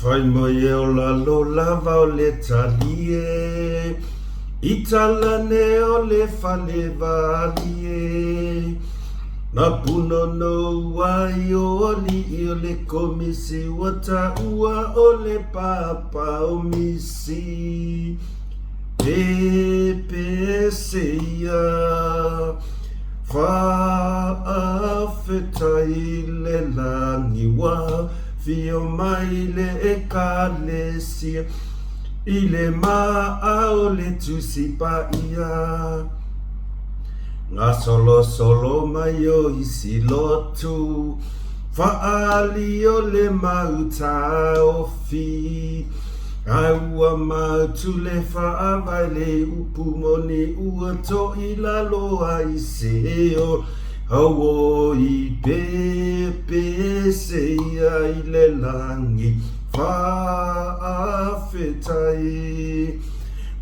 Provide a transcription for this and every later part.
Fai mai e o lalo lava o le talie I talane o le fale valie Na punonou ai o alii o le komisi Ua taua o le papa o misi Pepese ia Faafetai i le lagi ua Fio mai le Ekalesia i le maa o le Tusi Paia. Gasolosolo mai o isi lotu, Whaali o le mau taofi, A ua mautu le whaavae le upu moni ua to i lalo ai se o Auoi pepese ia i le langi Faafetai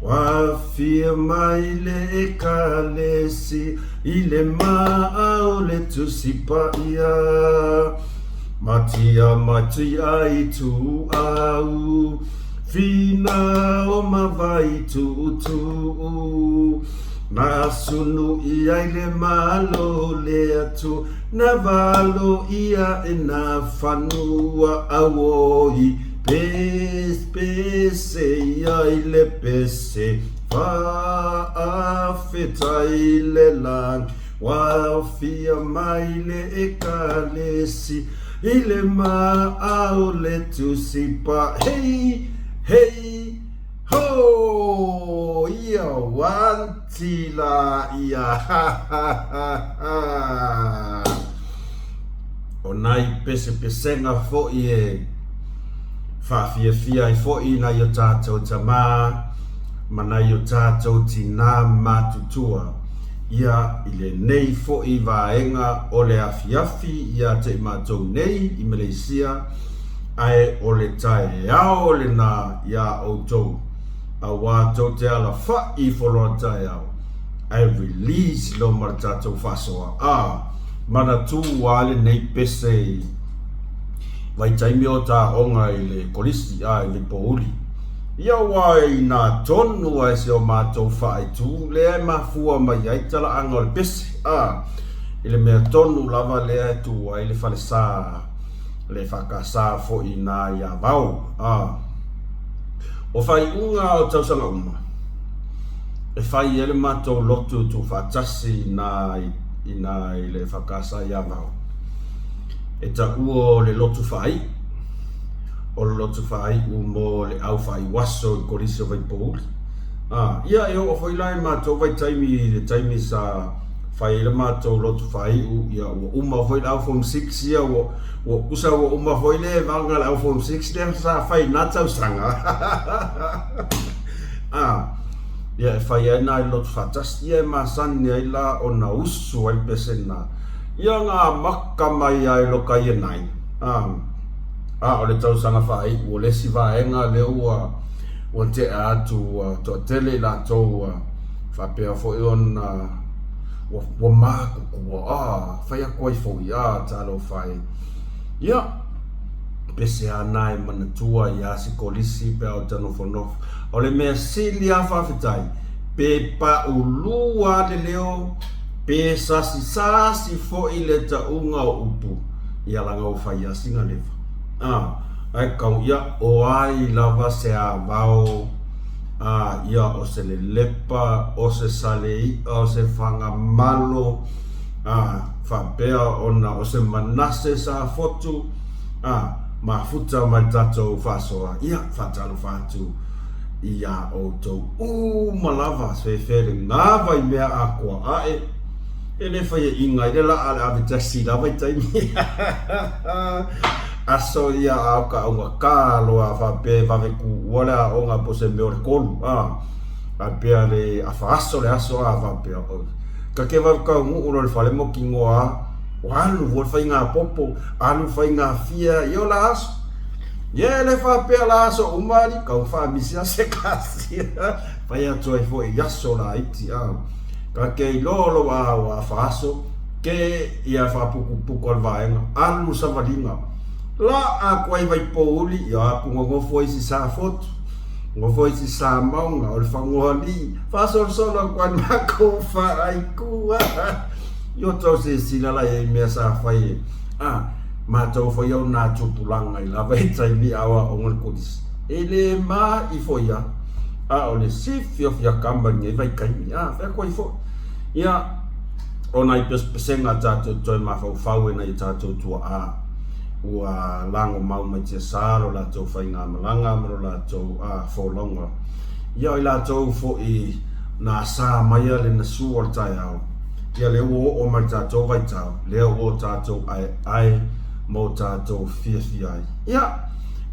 Ua fia mai le Ekalesia i le maa o le Tusi Paia Matia matia i tuau Whina o mawai tuutuu Na sunu i ai le malo le atu Na valo ia e na whanua Auoi pese ia i le pese Faafetai le langi Ua aofia mai le Ekalesi i le maa o le Tusi Pa Hei! Hei! Ho! Ia wanti la ia! Ha ha ha ha! O nai pesepesega foi e faafiafia ai foi nai o tatou tamā ma nai o tatou tinā matutua. Ia i lenei foi vaega o le afiafi ia te i matou nei i Maleisia, ae o le taeao lena iā outou, auā tou te alafaʻi i foloa taeao, ae release lo ma le tatou faasoa. A, manatu a lenei pese i vaitaimi o taoga i le kolisi, a, i le pouli. Ia aua inā tonu ai se o matou faaitu lea e mafua mai ai talaaga o le pese, a, i le mea tonu lava lea e tu ai le falesa, le EFKS foi inā i Avao, a. O faaiuga o tausaga uma, e fai ai le matou lotu tuufaatasi inā inā i le EFKS i Avao, e taua o le lotu faaiu. O le lotu faaiu mo le au faaiuaso i Kolisi o Vaipouli. A, ia e oo foi la i matou vaitaimi i le taimi sa fai ai le matou lotu faaiu, ia ua uma foi le au Form Six ia, ua, ua tusa ua uma foi le vaga le au Form Six lea sa fai i na tausaga. A, ia e fai ai na i lotu faatasi, ia e masani ai la ona usu ai le pese lena. Ia na amata mai lava i loka year nine, a. A o le tausaga faaiu o le isi vaega lea ua ua tea atu ua toatele i latou ua faapea foi ona ua ua matutua a fai atu ai foi a talofa e. Ia, pese a na e manatua ia si kolisi pe a o ta nofonofo. O le mea sili a faafetai, pe paulu a le leo, pe sasisasi foi le tauga o upu, ia laga ua fai lava sina leva. A, ae kau ia, o ai lava se avao, a, ia o se lelepa, o se saleiʻa, o se fagamalo, a, faapea ona o se manase safotu, a, mafuta mai le tatou faasoa, ia, faatalofa atu iā outou uma lava, fefe le gava i mea atoa ae. E le faiaʻiga ai le laa a le ave taxi i la vaitaimi. Aso ia a o ka augata loa faapea e vave tuua le aoga po o se mea o le kolu a faapea le afa aso le aso a faapea ka ke vave taunuu loa i le fale mautinoa a ua alu foi le faiga popo alu faiga fia ia o la aso. Ia e le faapea la aso uma alii tau faamisi a se kasi fai atu ai foi i aso laiti a. Ka ke iloa o lou a ua afa aso, ke ia faaputuputu a le vaega, alu savaliga. Laa atu ai Vaipouli, ia atu nonofo ai si Safotu, nofo ai si Samauga, o le Fagoalii, faasolosolo atu ai matou faaitu, io tau silasila la i ai mea sa fai e a matou foi au na tupulaga i la vaitaimi a o aoga le kolisi. E le ma ifo ia, a o le sifiafiakama i lenei vaitaimi, a fai atu ai foi. Ia, o nai pesepesega tatou te toe mafaufau e nai o tatou tuaa ua lagomau mai tiasa lo latou faigamalaga ma lo latou folauga. Ia o i latou foi na asa maia le gasu o le taeao, ia lea ua oo mai le tatou vaitau, lea ua o tatou aeae ma o tatou fiafia ai. Ia,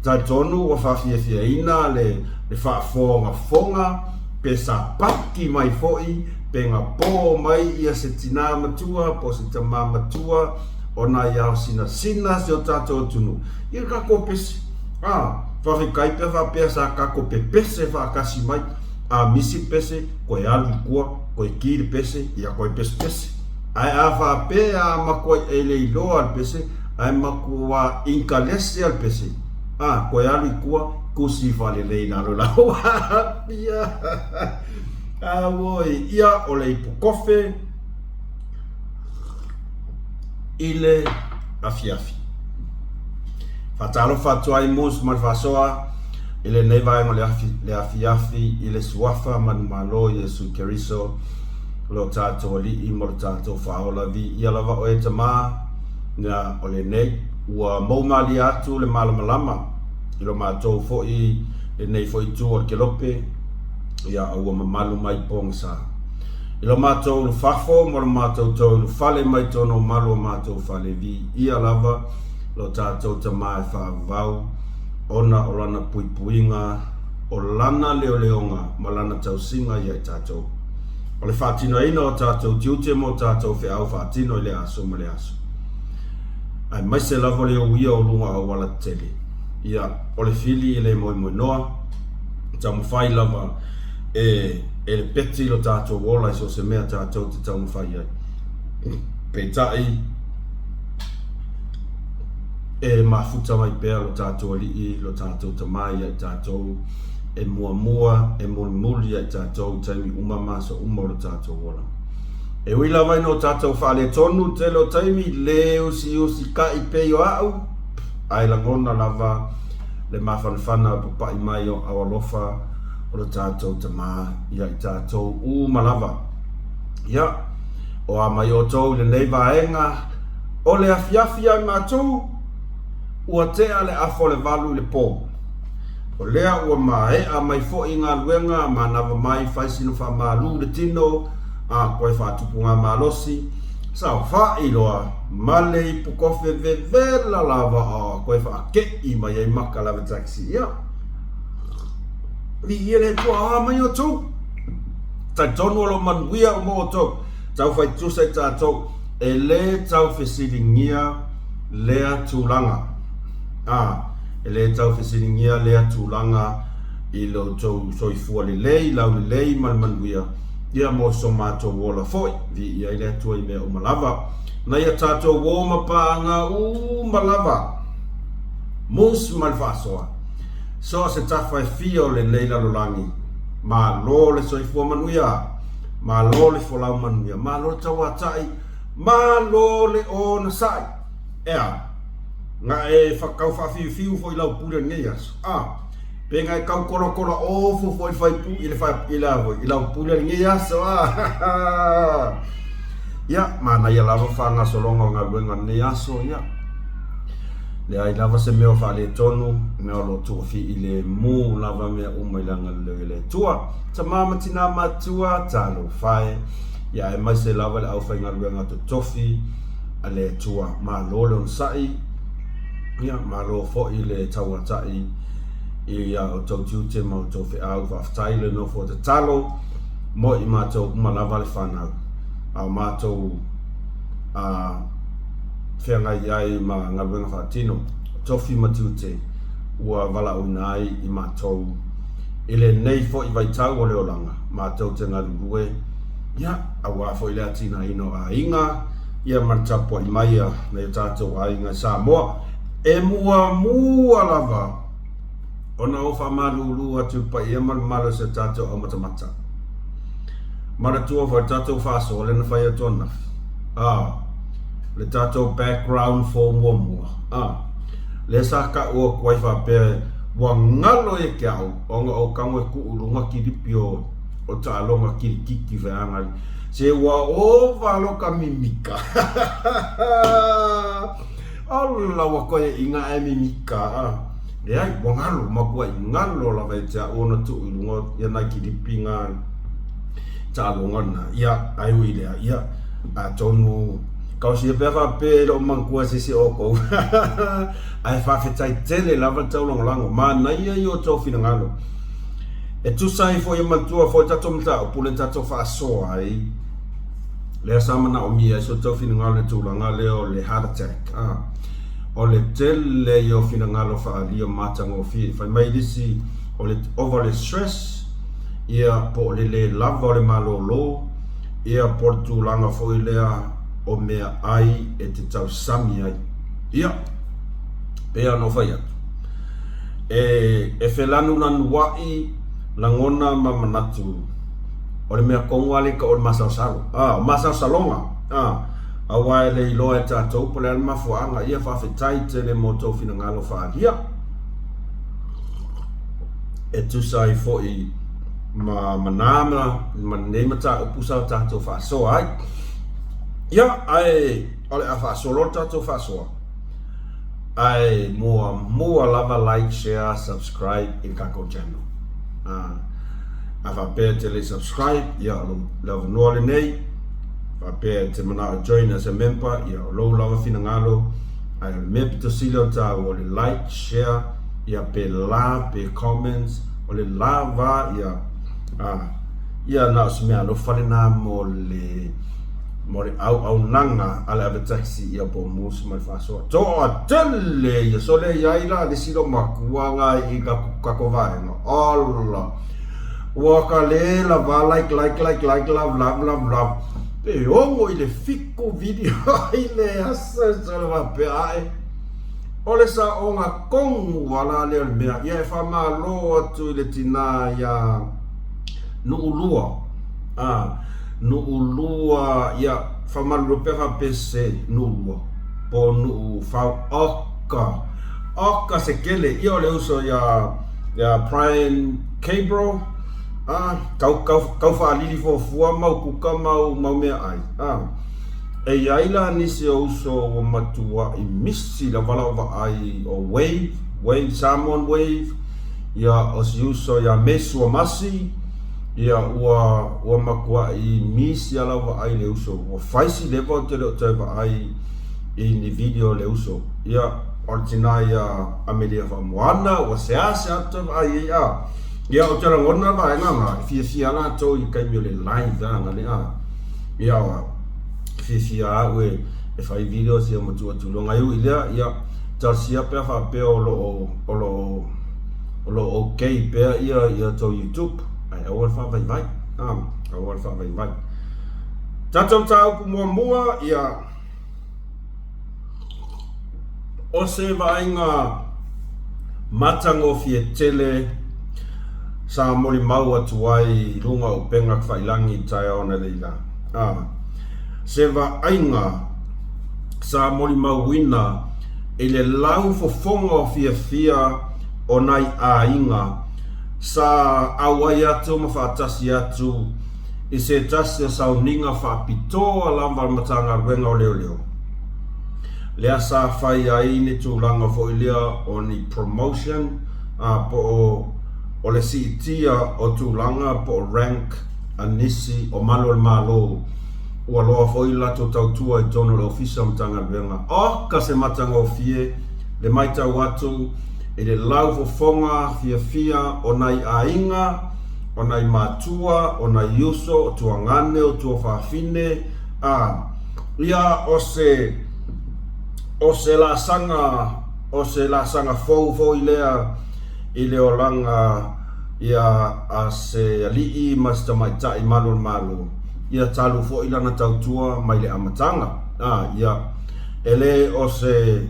talitonu ua faafiafiaina le faafogafoga pe sapaki mai foi pe gapo mai ia se tinā matua po o se tamā matua o nai ao sinasina si o tatou atunuu i le tatou pese. A, faafetai pe a faapea sa tatou pepese faatasi mai, a misi le pese, koe alu i tua, koe ki le pese, ia koe pesepese. Ae a faapea a matuai e le iloa le pese, ae matua inkalese a le pese, a, koe alu i tua, tusi faalelei i lalo i lau apia. Auoi, ia o le ipu kofe i le afiafi. Faatalofa atu ai Mus ma le Faasoa i lenei vaega o le afi, le afiafi i le Suafa manumalo Iesu Keriso, lo tatou Alii ma lo tatou Faaola. Viia lava oe Tama, ia o lenei ua moumalie atu le malamalama i lo matou foi lenei foi itu o le kelope, ia a ua mamalu mai pogisa. I lo matou ulufafo ma lo matou toe ulufale mai tonu o malu o matou fale, viia lava lo tatou Tama e faavavau, ona o lana puipuiga, o lana leoleoga ma lana tausiga ia i tatou. O le faatinoina o tatou tiute mo tatou feau faatino i le aso ma le aso, aemaise lava le uia o luga o auala tetele. Ia, o le fili e le moemoenoa, taumafai lava e e lepeti lo tatou ola i so o se mea tatou te taumafai ai. Peitai, e mafuta mai pea lo tatou Alii, lo tatou Tama ia i tatou, e muamua, e mulimuli ia i tatou i taimi uma ma aso uma o lo tatou ola. E ui lava ina o tatou faaletonu i le tele o taimi, le usiusi kai pei o a'u, ae lagona lava le mafanafana o le papa'i mai o aao alofa o lo tatou Tama ia i tatou uma lava. Ia, o a mai outou i lenei vaega o le afiafi ia i matou, ua tea le afa o le valu i le po. O lea ua maea mai foi galuega manava mai fai sina faamalu le tino a koe faatupuga malosi, saofa'i loa ma le ipu kofe vevela lava a koe faake'i mai ai maka lave taxi. Ia, viia le Atua, a mai outou. Talitonu o lo o manuia uma outou. Tau fai tusa i tatou, e le tau fesiligia lea tulaga. A, e le tau fesiligia lea tulaga i lo outou soifua lelei, laulelei ma le manuia, ia mo so matou ola foi. Viia ai le Atua i mea uma lava. Nai a tatou uo ma paaga uma lava. Mus ma le faasoa. So o se tafa e fia o lenei lalolagi. Malo le soifua manuia. Malo le folau manuia. Malo le tauatai. Malo le onosai. Ea, na e tau faafiufiu foi lau pule i lenei aso. A, pe na e tau kolakola ofu foi le faipu i le fai, i le a foi, i lau pule i lenei aso. A, ia, manaia lava faagasologa o galuega i lenei aso. Ia, leai lava se mea o faaletonu, mea o lo o tuuafilemu lava mea uma i le agalelei o le Atua. Tama ma tina matua, talofa e, ia aemaise lava le aufaigaluega totofi a le Atua. Malo le onosai, ia malo foi le tauatai i a outou tiute ma outou feau. Faafetai le nofo tatalo mo i matou uma lava le fanau, a o matou a feagai ai ma galuega faatino, tofi ma tiute ua valaauina ai i matou i lenei foi vaitau o le olaga, matou te galulue, ia, aua foi le atinaeina o aiga, ia ma le tapuai mai a nai o tatou aiga i Samoa. E muamua lava ona ou faamalulu atu i le paia ma le mamalu o si o tatou aumatamata. Manatua foi le tatou faasoa lea na fai atu ananafi. A, le tatou background fou muamua. A, lea sa tau atu ai faapea ua galo ia te au ona ou tago e tuu i luga kilipi o o taaloga kilikiki feaga se ua ova loka mimika. Ola ua koeaiina ae mimika a. Leai, ua galo, matuai galo lava ia te au ona tuu i luga ia nai kilipi na taaloga na. Ia, ae ui i lea, ia, atonu kaosia pea faapea e le o manatua e se isi o outou. Ae faafetai tele lava le taulagolago. Manaia ia o outou finagalo. E tusa ai foi e manatua foi le tatou mataupu lea na tatou faasoa ai. Lea sa manaomia ai so outou finagalo i le tulaga lea o le heart attack. A, o le tele ia o finagalo faaalia matagofie. Fai mai le isi o le ova o le stress, ia po o le le lava o le malolo, ia po o le tulaga foi lea o meaai e te tausami ai. Ia, pei ona ou fai atu, e, e felanulanuai lagona ma manatu O le mea tonu lava lea e tau o le masalosalo. A, o masalosaloga. A, aua e le iloa e tatou po o le a le mafuaaga. Ia faafetai tele mo tou finagalo faaalia. E tusa ai foi ma ma na ma lenei mataupu sa tatou faasoa ai. Ia, ae o le a faasolo le tatou faasoa. Ae muamua lava like, share, subscribe i le tatou channel. A faapea e te le i subscribe, ia o lou le avanoa lenei. Faapea e te manao e join as a member, ia o lou lava finagalo. Ae o le mea pito sili ona taua o le like, share, ia pe la, pe comments, o le lava ia, ia na o se mea alofa lena mo le mo le auaunaga a le ave taxi ia po o Musi ma le faasoa. Toatele ia sole i ai la le isi loomatua nga i kako vaega. Ala! Ua ka le lava like like like like love love love love. Pe ono i le fiku video i le aso sole faapea ae. O le saoga tonu ala lea o le mea. Ia e faamalo atu i le tinā iā Nu'ulua. A, Nu'ulua, ia, faamalulu pea faapea se Nu'ulua, po o Nu'ufau, oka, oka se kele, ia o le uso iā, iā Brian Cabral, a, kau, kau, kau faalili fuafua mau kuka mau, mau meaai, a. E i ai la nisi o uso ua matuaʻi misi lava lau vaai o Wave, Wave, Samoan Wave, ia o si uso iā Mesua Masi, Ia, ua, ua matuaʻi misi a lau vaai i le uso. Ua fai si leva ou te le o toe vaai i ni video a le uso. Ia, o le tinā ia Amelia Faamoana, ua seasea atu toe vaai ai, a. Ia, ou te lagona le vaega lena, e fiafia lava latou i le taimi o le live a, na le, a. Ia, fiafia au e, e fai videos ia ma tuu atu i luga. E ui i lea, ia, talosia pe a faapea o lo o, o lo o, O lo o ok pea ia ia tou YouTube ae aua le faavaivai a aua le faavaivai. Tatou mataupu muamua ia o se vaaiga matagofie tele sa molimau atu ai i luga o upega tafailagi i taeao analeila. A se vaaiga sa molimauina i le laufofoga o fiafia o nai aiga sa auai atu ma faatasi atu i se tasi o sauniga faapitoa lava a le Matagaluega o Leoleo, lea sa fai ai ni tulaga foi lea o ni promotion po o o le siitia o tulaga po o rank a nisi o malu o le Malo ua loa foi le latou tautua i totonu o le Ofisa o Matagaluega. Oka se matagofie le matau atu i le laufofoga fiafia o nai aiga, o nai matua, o nai uso, o tuagane, o tuafafine, a ia o se, o se laasaga, o se laasaga fou foi lea i le olaga ia a se alii ma se tamaitai malu o le Malo, ia talu foi lana tautua mai le amataga, a ia e le o se.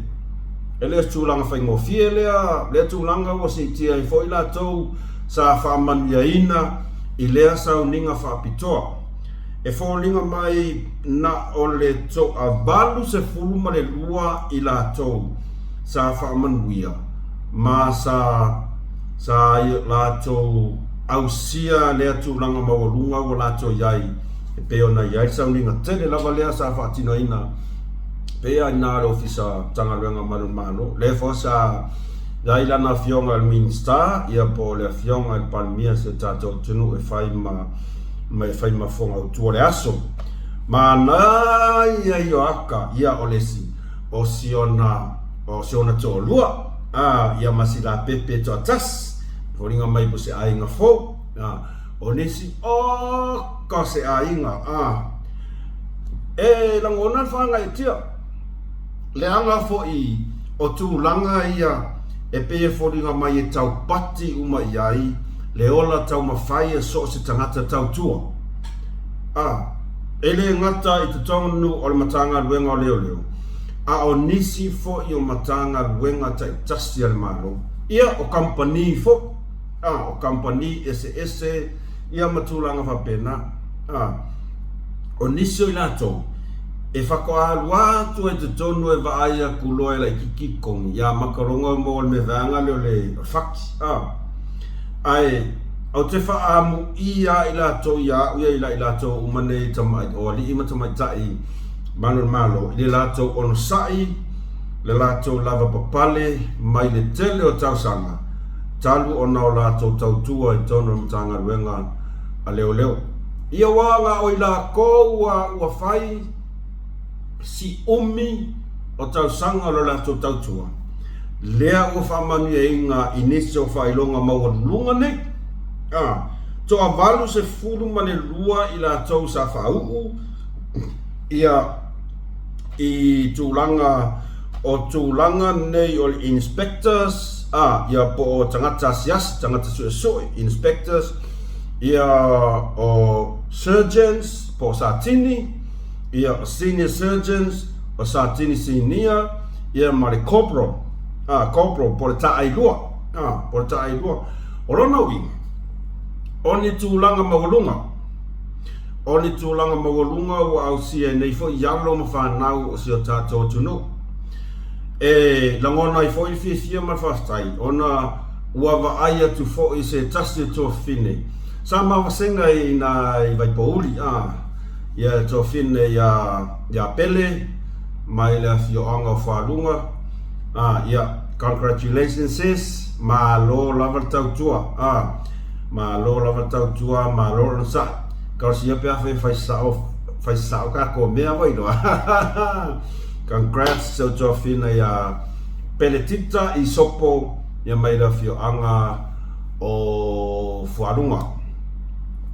E le o se tulaga faigofie lea, lea tulaga ua siitia ai foi latou sa faamanuiaina i lea sauniga faapitoa. E foliga mai na o le toa 82 i latou sa faamanuia ma sa sa latou ausia lea tulaga maualuga ua latou i ai e pei ona i ai le sauniga tele lava lea sa faatinoina pei lava i ina le Ofisa Matagaluega a Malu Malo. Lea foi sa i ai lana afioga i le Minisita ia po o le afioga i le Palemia o si o tatou atunuu e fai ma ma e fai ma fofoga o le aso. Manaia ia aka ia o le isi o si ona o si ona toalua a ia ma si lapepe toatasi foliga mai po se aiga fou a o nisi oka o se aiga a e lagona le faagaeetia leaga foi o tulaga ia e pei e foliga mai e taupati uma i ai le ola taumafai a so o se tagata tautua. A, e le gata i totonu o le Matagaluega o Leoleo, a o nisi foi o Matagaluega taitasi a le Malo, ia, o kamupani foi, a, o kamupani eseese, ia ma tulaga faapena. A, o nisi o i latou, e faatoa alu atu ai i totonu e vaai atu loa e laitiiti totogi, ia amata loa ona maua i le mea vaega lea o le fati, a. Ae ou te faaamuia i latou ia au ia i latou uma nei tamai, o alii ma tamaitai malu o le Malo, i le latou onosai, le latou lavapapale mai le tele o tausaga talu ona o latou tautua i totonu o le Matagaluega a Leoleo. Ia ua na o i latou a ua fai si umi o tausaga o le latou tautua, lea ua faamanuiaina i nisi o faailoga maualuluga nei. A, toa 82 i latou sa faauu ia i tulaga o tulaga nei o le inspectors, a, ia po o tagata asiasi, tagata suesue, inspectors, ia o surgeons, po o satini, ia o senior surgeons, o satini sinia, ia ma le corporal, a, corporal po o le taailua, a, po o le taailua. O lona uiga, o ni tulaga maualuga, o ni tulaga maualuga ua ausia e nei foi alo ma fanau o si o tatou atunuu. E lagona ai foi le fiafia ma le faafetai ona ua vaai atu foi se tasi o tuafafine sa mavasega i ina i Vaipouli, a, ia tuafafine ia, ia Pele mai le afioaga o Fualuga, a, ia, congratulations sis, malo lava le tautua, a, malo lava le tautua, malo le onosai. Kausia pe afai e fai sao, fai sao tatou mea foi loa. Congrats si ou tuafafine ia Pele Tita i Sopo ia mai le afioaga o Fualuga.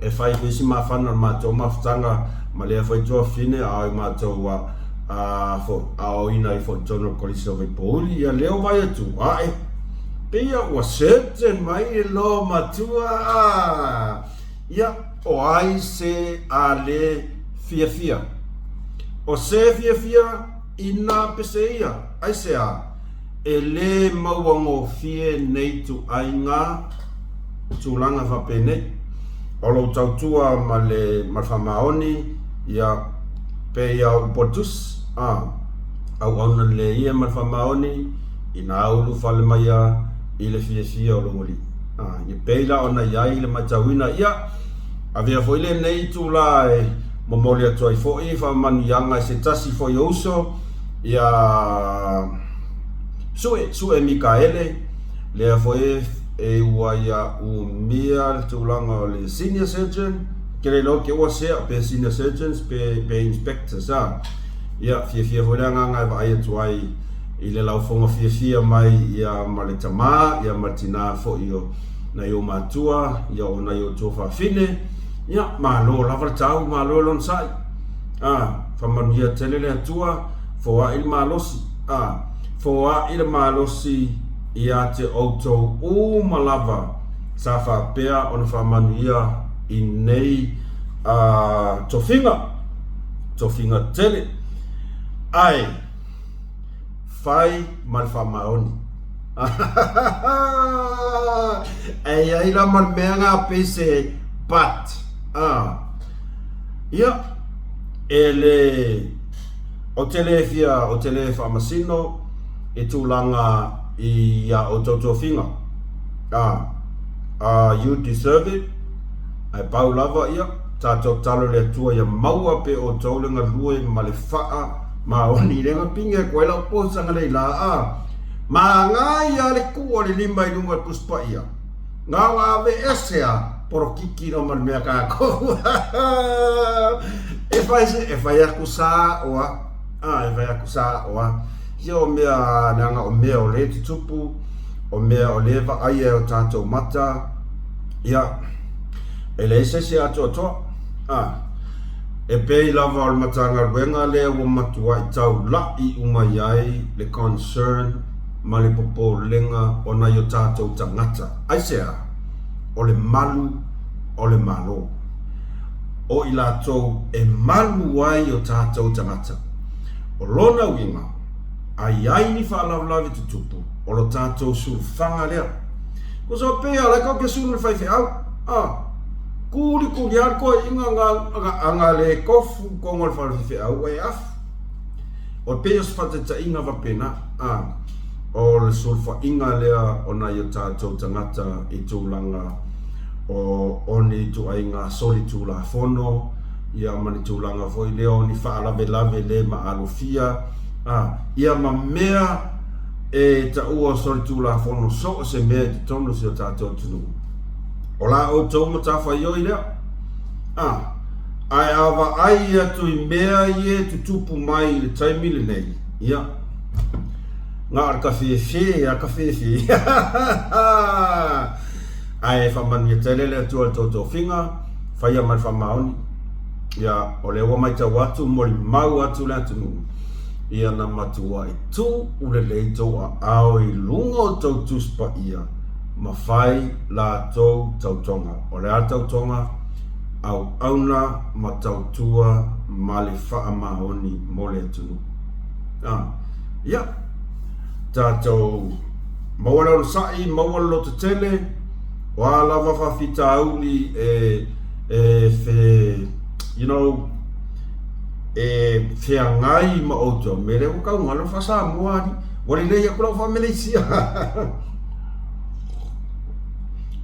E fai foi si mafana o le matou mafutaga ma lea foi tuafafine a o i matou a a foi aoaoina ai foi i totonu o le Kolisi o Vaipouli ia lea ua vaai atu ae pei a ua certain mai le loomatua a ia o ai se a le fiafia o se fiafia Inā pese ia, aisea, e lē mauagofie nei ituaiga tulaga faapenei, o lou tautua ma le ma le faamaoni, ia, pei a upu a le Tusi, a, auauna lelei ia ma le faamaoni, inā ulufale mai a i le fiafia o lou Alii. A, ia pei la ona i ai le matauina, ia, Avea foi lenei itula e momoli atu ai foi faamanuiaga i se tasi foi o uso ia Sue, Sue Mikaele, lea foi e ua ia umia le tulaga o le senior surgeon, ke le iloa ke ua sea pe senior surgeons pe, pe inspectors a. Ia, fiafia foi le agaga e vaai atu ai i le laufoga fiafia mai ia ma le tamā, ia ma le tinā foi o nai ou matua, ia o nai ou tuafafine, ia, malo lava le tau, malo le onosai. A, faamanuia tele le Atua, foai le malosi, a, foai le malosi ia te outou uma lava sa faapea ona faamanuia i nei a, tofiga, tofiga tele. Ae, Fai ma le faamaoni. E i ai la ma le mea nga pei se but. Ah. Ia, e le, ou te le fia, ou te le faamasino i tulaga i a outou tofiga. Ah. Ah, you deserve it. Ae pau lava ia, tatou tatalo i le Atua ia maua pea outou le galue ma le faa maoni lea na pine atu ai lau posa nei la a magai a le kuu o le lima i luga o le Tusi Paia na ona ave ese a polokiki no ma le mea tatou e fai se e fai atu sa oa a e fai atu sa oa ia o mea leaga o mea o lea e tutupu o mea o lea e vaaia e o tatou mata ia e leai se isi atoatoa a E pei lava o le Matagaluega lea ua matuai taula'i uma i ai le concern ma le popolega o nai o tatou tagata. Aisea? O le malu o le Malo. O i latou e malu ai o tatou tagata. O lona uiga, a i ai ni faalavelave tutupu, o lo tatou sulufaga lea. Tusa o pei a la e tatou te sulu i le faifeau. A. Kulikuli lava le toeaina ana le tofu i totonu o le fale faifeau e afu. O pei o se faataitaiga faapena, a, o le sulufaiga lea o nai o tatou tagata i tulaga o, o ni ituaiga solitulafono, ia ma ni tulaga foi lea o ni faalavelave le maalofia, a, ia ma mea e taua o solitulafono so o se mea i totonu o si o tatou atunuu. O la outou matafaioi lea. A, ae a vaai atu i mea ia e tutupu mai i le taimi lenei, ia, na o le kafefe a kafefe. Ae faamanuia tele le Atua i le tou tofiga, faia ma le faamaoni. Ia, o lea ua matau atu, molimau atu le atunuu, ia na matuai tuu lelei tou aao i luga o tou Tusi Paia, ma fai latou tautoga. O le a le tautoga? Auauna ma tautua ma le faamaoni mo le atunuu. A, ia, tatou maua le onosai, maua le lototele, o a lava faafitauli e, e fe, you know, e feagai ma outou, me lea ua tau galo faa-Samoa alii, ua lelei atu lau faa-Meleisia.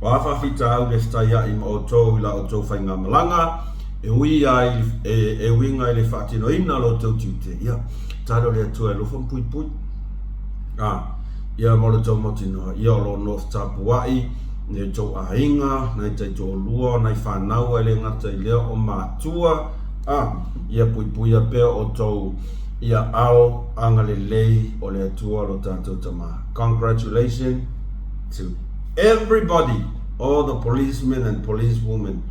O a faafitauli e fetaiaʻi ma outou i la outou faigamalaga, e ui ai, e, e uiga i le faatinoina o lo outou tiute, ia, talo le Atua e alofa ma puipui. A, ia ma lo outou mautinoa, ia o lo o nofo tapuaʻi, nai outou aiga, nai taitoalua, nai fanau e le gata i lea o matua, a, ia puipuia pea outou ia ao agalelei o le Atua lo tatou Tama. Congratulations to everybody, all the policemen and policewomen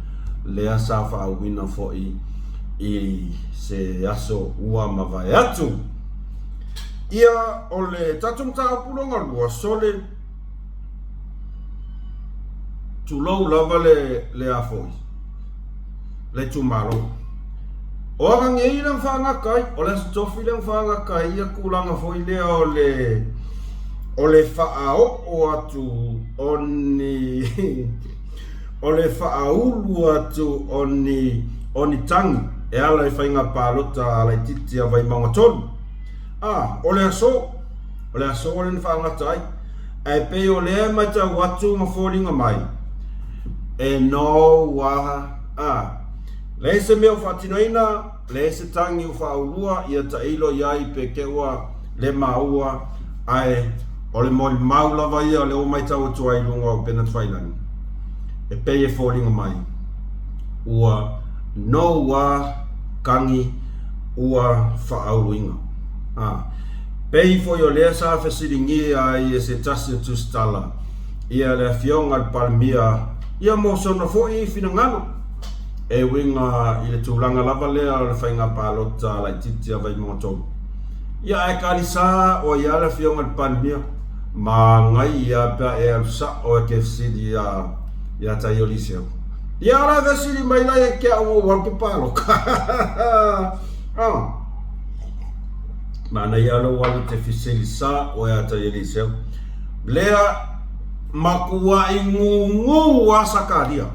lea sa faauuina foi i se aso ua mavae atu. Ia, o le tatou mataupu longalua, sole, tulou lava le, le a foi, le itumalo. O aga nei lea na faagata ai, o le Aso Tofi lea na faagata ai ia tulaga foi lea o le o le faaoo atu o ni o le faaulu atu o ni o ni tagi e ala i faiga palota a laitiiti a Vaimauga 3. A, o le aso, o le aso lea na faagata ai. Ae pei o lea e matau atu ma foliga mai, e no a, a, Leai se mea o faatinoina, leai se tagi o faaulua ia tailo i ai pe te ua le maua, ae o le molimau lava ia o lea ua matau atu ai i luga o upega tafailagi, e pei e foliga mai ua nou a tagi ua faauluina. A pei foi o lea sa fesiligia ai e se tasi o tusitala ia le Afioga i le Palemia ia mo sona foi finagalo, E uiga i le tulaga lava lea o le faiga palota laitiiti a Vaimauga 3. Ia ae kalisa oe ia le Afioga i le Palemia, manaia pe a e alu sa'o e te fesili iā iā Taio Liseu. Ia o la e fesili mai la ia te au ua ou alu ke palota. Ah. Manaia lou alu te fesili sa oe a tai Eliseu. Lea makuaʻi nūnū a Sakaria.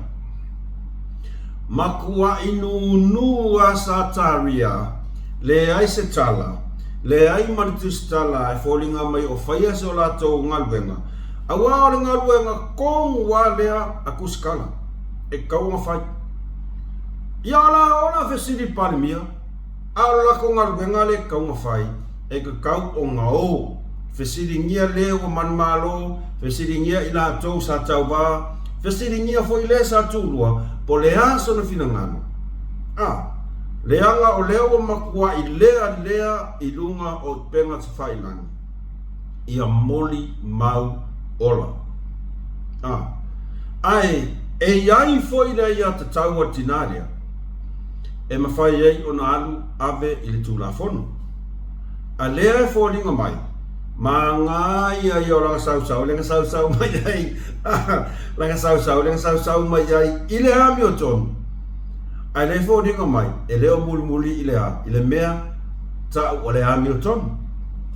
Makuaʻi nūnū a Sataria, leai se tala, leai ma le tusitala e foliga mai o faia se o latou galuega, auā o le galuega tonu a lea a Kusikala e tatau ona fai. Ia o la ola fesili Palemia. A o le latou galuega lea e tatau ona fai, e tatau ona o. Fesiligia le ua manumalo, fesiligia i latou sa tauva, fesiligia foi le sa tulua, po o le a sona finagalo. A, leaga o lea ua matuai lealea i luga o upega tafailagi, ia moli mau ola. A, ae e i ai foi le aiatatau a le tinā lea. e mafai ai ona alu ave i le Tulafono. A lea e foliga mai, manaia ia o lana sausau lea na sausau mai ai, lana sausau lea na sausau mai ai i le amiotonu. Ae lea e foliga mai, e le o mulimuli i le a? I le mea tau o le amiotonu.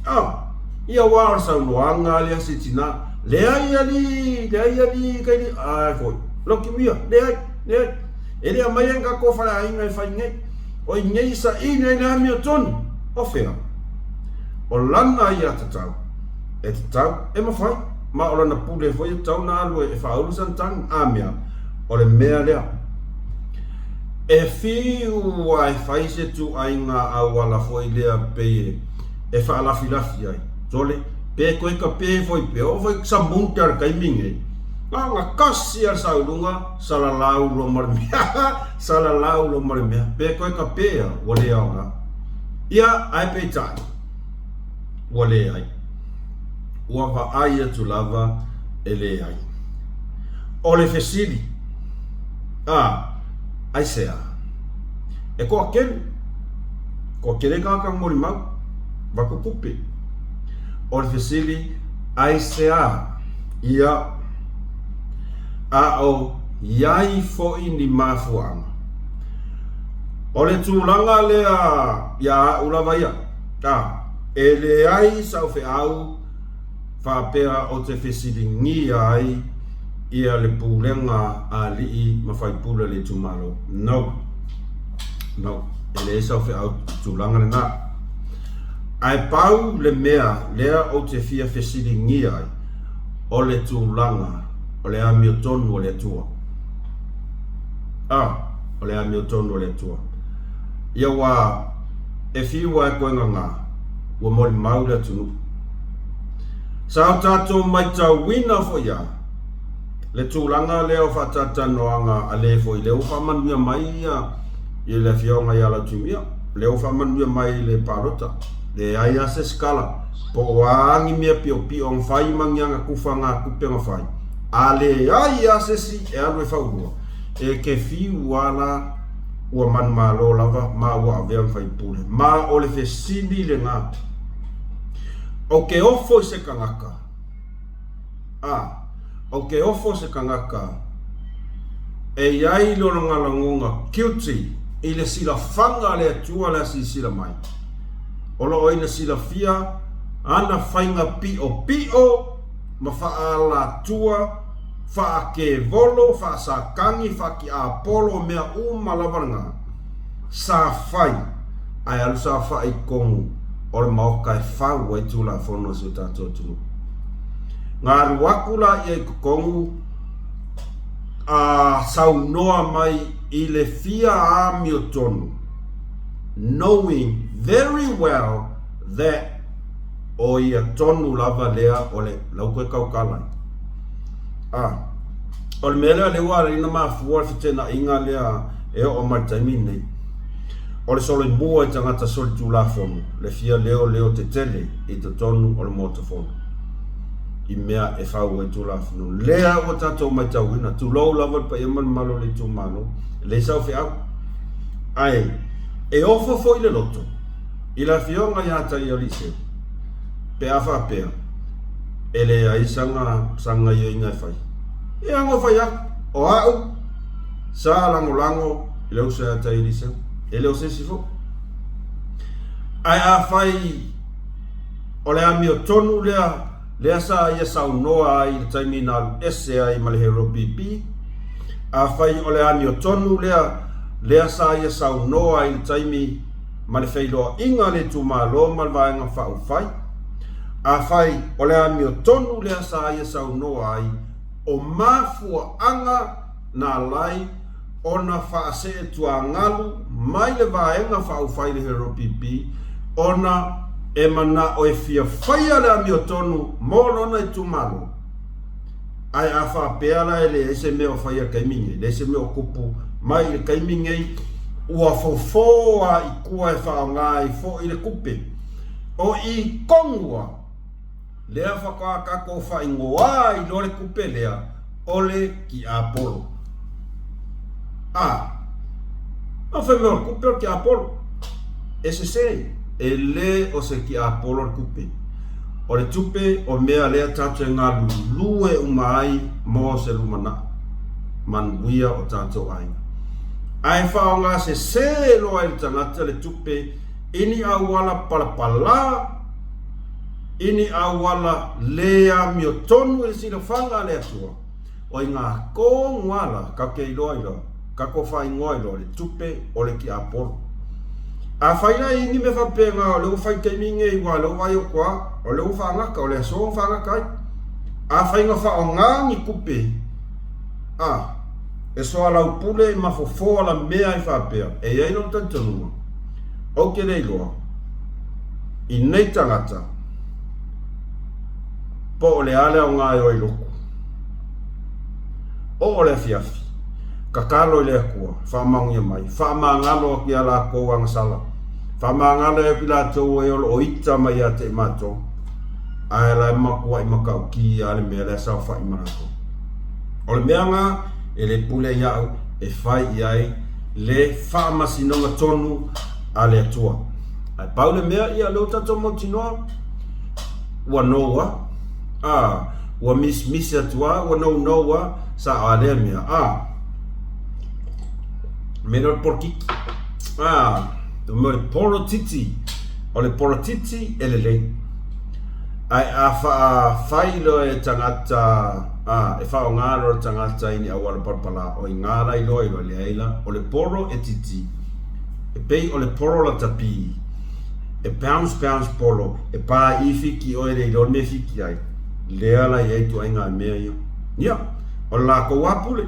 Ah, ia aua o le saunoaga lea si tina, leai alii, leai alii, kai li, ai foi, Lokimia, leai, leai. E le aumaia ni tatou faleaiga e fai nei. O i nei saili ai le amiotonu. O fea? O lana aiatatau e tatau e mafai, ma o lana pule foi e tatau ona alu e faaulu sana tagi. A mea, o le mea lea. E fiu a e fai se tuaiga auala foi lea pei e faalafilafi ai. Sole, pe toe kape foi pea, oo foi samunta i le taimi nei. Na ona tasi lava le sauluga Salalau loa ma le mea Salalau loa ma le mea Pe koe ka pea ua le aoga Ia ae peitai ua leai Ua vaai atu lava e leai O le fesili A aisea E toatele Toatele tagata na molimau Vaku tupe O le fesili aisea Ia a o i ai foi ni mafuaaga. O le tulaga lea ia a'u lava ia, a e leai sa'u feau faapea o te fesiligia ai ia le pulega a alii ma faipule o le itumalo. No. No. E leai sa'u feau i le tulaga lena. Ae pau le mea lea ou te fia fesiligia ai, o le tulaga o le amiotonu o le Atua. A, o le amiotonu o le Atua. Ia ua e fiu a e koe gagā, ua molimau le atunuu. Sa o tatou maitauina foi a le tulaga lea o faatalatalanoaga a le foi lea ua faamanuia mai ia le afioga ia Lautimia, lea ua faamanuia mai i le palota. Leai lava se isi tala. Po o a ni mea piopio na fai ma ni ana tufa na tupe na fai, a leai lava se isi e alu e faulua, e te fiu lava la ua manumalo lava ma ua avea ma faipule. Ma o le fesili lena, Ou te ofo i se tagata? A, ou te ofo se tagata e i ai lona lagona guilty i le silafaga a le Atua le a silasila mai. O lo o ina silafia ana faiga piʻopiʻo ma faaalatua, faakevolo, faasakagi, faatiapolo, mea uma lava lena sa fai, ae alu saofai i totonu o le Maota e fau ai Tulafono a si o tatou atunuu. Na alu atu laia i totonu a saunoa mai i le fia amiotonu knowing very well that o ia tonu lava lea o le lau toe tautala ai. A, o le mea lea lea ua ala ai ona mafua le fetenaiga lea e oo mai le taimi lenei. O le solomua i tagata solitulafono le fia leoleo tetele i totonu o le Maota Fono i mea e fau ai Tulafono. Lea ua tatou matauina, tulou lava le paia ma le mamalu o le itumalo, e leai sau feau. Ae e ofo foi le loto i le Afioga ia Taialise pe a faapea e leai sana gaioiga e fai. E ano fai atu, o a'u sa lagolago i le uso ia Taialise, e le o se isi foi. Ae afai. O le amiotonu lea, lea sa ia saunoa ai i le taimi na alu ese ai ma le HLPP. Afai o le amiotonu lea, lea sa ia saunoa ai i le taimi ma le feiloaiga a le itumalo ma le Vaega Faaupufai. Afai o le amiotonu lea sa ia saunoa ai, o mafuaaga na ala ai ona faaseetuagalu mai le Vaega Faaupufai i le HRPP ona e manao e fia faia le amiotonu mo lona itumalo. Ae a faapea la e leai se mea o faia i le taimi nei, leai se mea o tupu mai i le taimi nei, ua fofo lava i tua e faaaoga ai foi le tupe. O i tonu lava lea faatoa tatou faaigoa ai loa le tupe lea o le tiapolo. A, a fai mai o le tupe o le tiapolo. E sese, e le o se tiapolo le tupe. O le tupe o mea lea tatou te galulue uma ai mo se lumanai manuia o tatou aiga. Ae faaaoga sese loa e le tagata le tupe i ni auala palapala, i ni auala le amiotonu i le silafaga a le Atua, o i ngā kōnguala ka te iloa iloa, ka ko whaingoa iloa le tupe o le tiapolo. A whai la i ni me whapea o le ua whai taimi ngei ua le ua o koa, o le ua whaangaka, o le aso o whaangaka ai. A whai ngā whaonga ni kupe, a, e soa lau pule i mafofo ala mea i whapea, e iai lo talitonunga. Ou te le iloa, i nei tagata, po o le a le aoga e o ai loku. Oo le afiafi, tatalo i le Atua, faamaonia mai, faamagalo atu iā latou agasala, faamagalo atu i latou e o lo o ita mai ia te i matou, ae la e matuai matautia lava le mea lea saofai ma latou. O le mea na e le pule iaʻu e fai i ai le faamasinoga tonu a le Atua. Ae pau le mea, ia lea ua tatou mautinoa, ua nou a, a, ua misimisi atu a, ua nounou a, sa a lea mea, a, me lea o le polokiki, a, o mea o le polotiti, o le polotiti e lelei. Ae a faafai loa e tagata, a, e faaaoga loa le tagata i ni auala palapala, o i ngā la iloa iloa, leai la, o le polo e titi, e pei o le polo latapi, e bounce bounce polo, e pā i fiki oe le iloa le mea e fiki ai, lea la i ai ituaiga mea ia. Ia, o le lākou lava pule,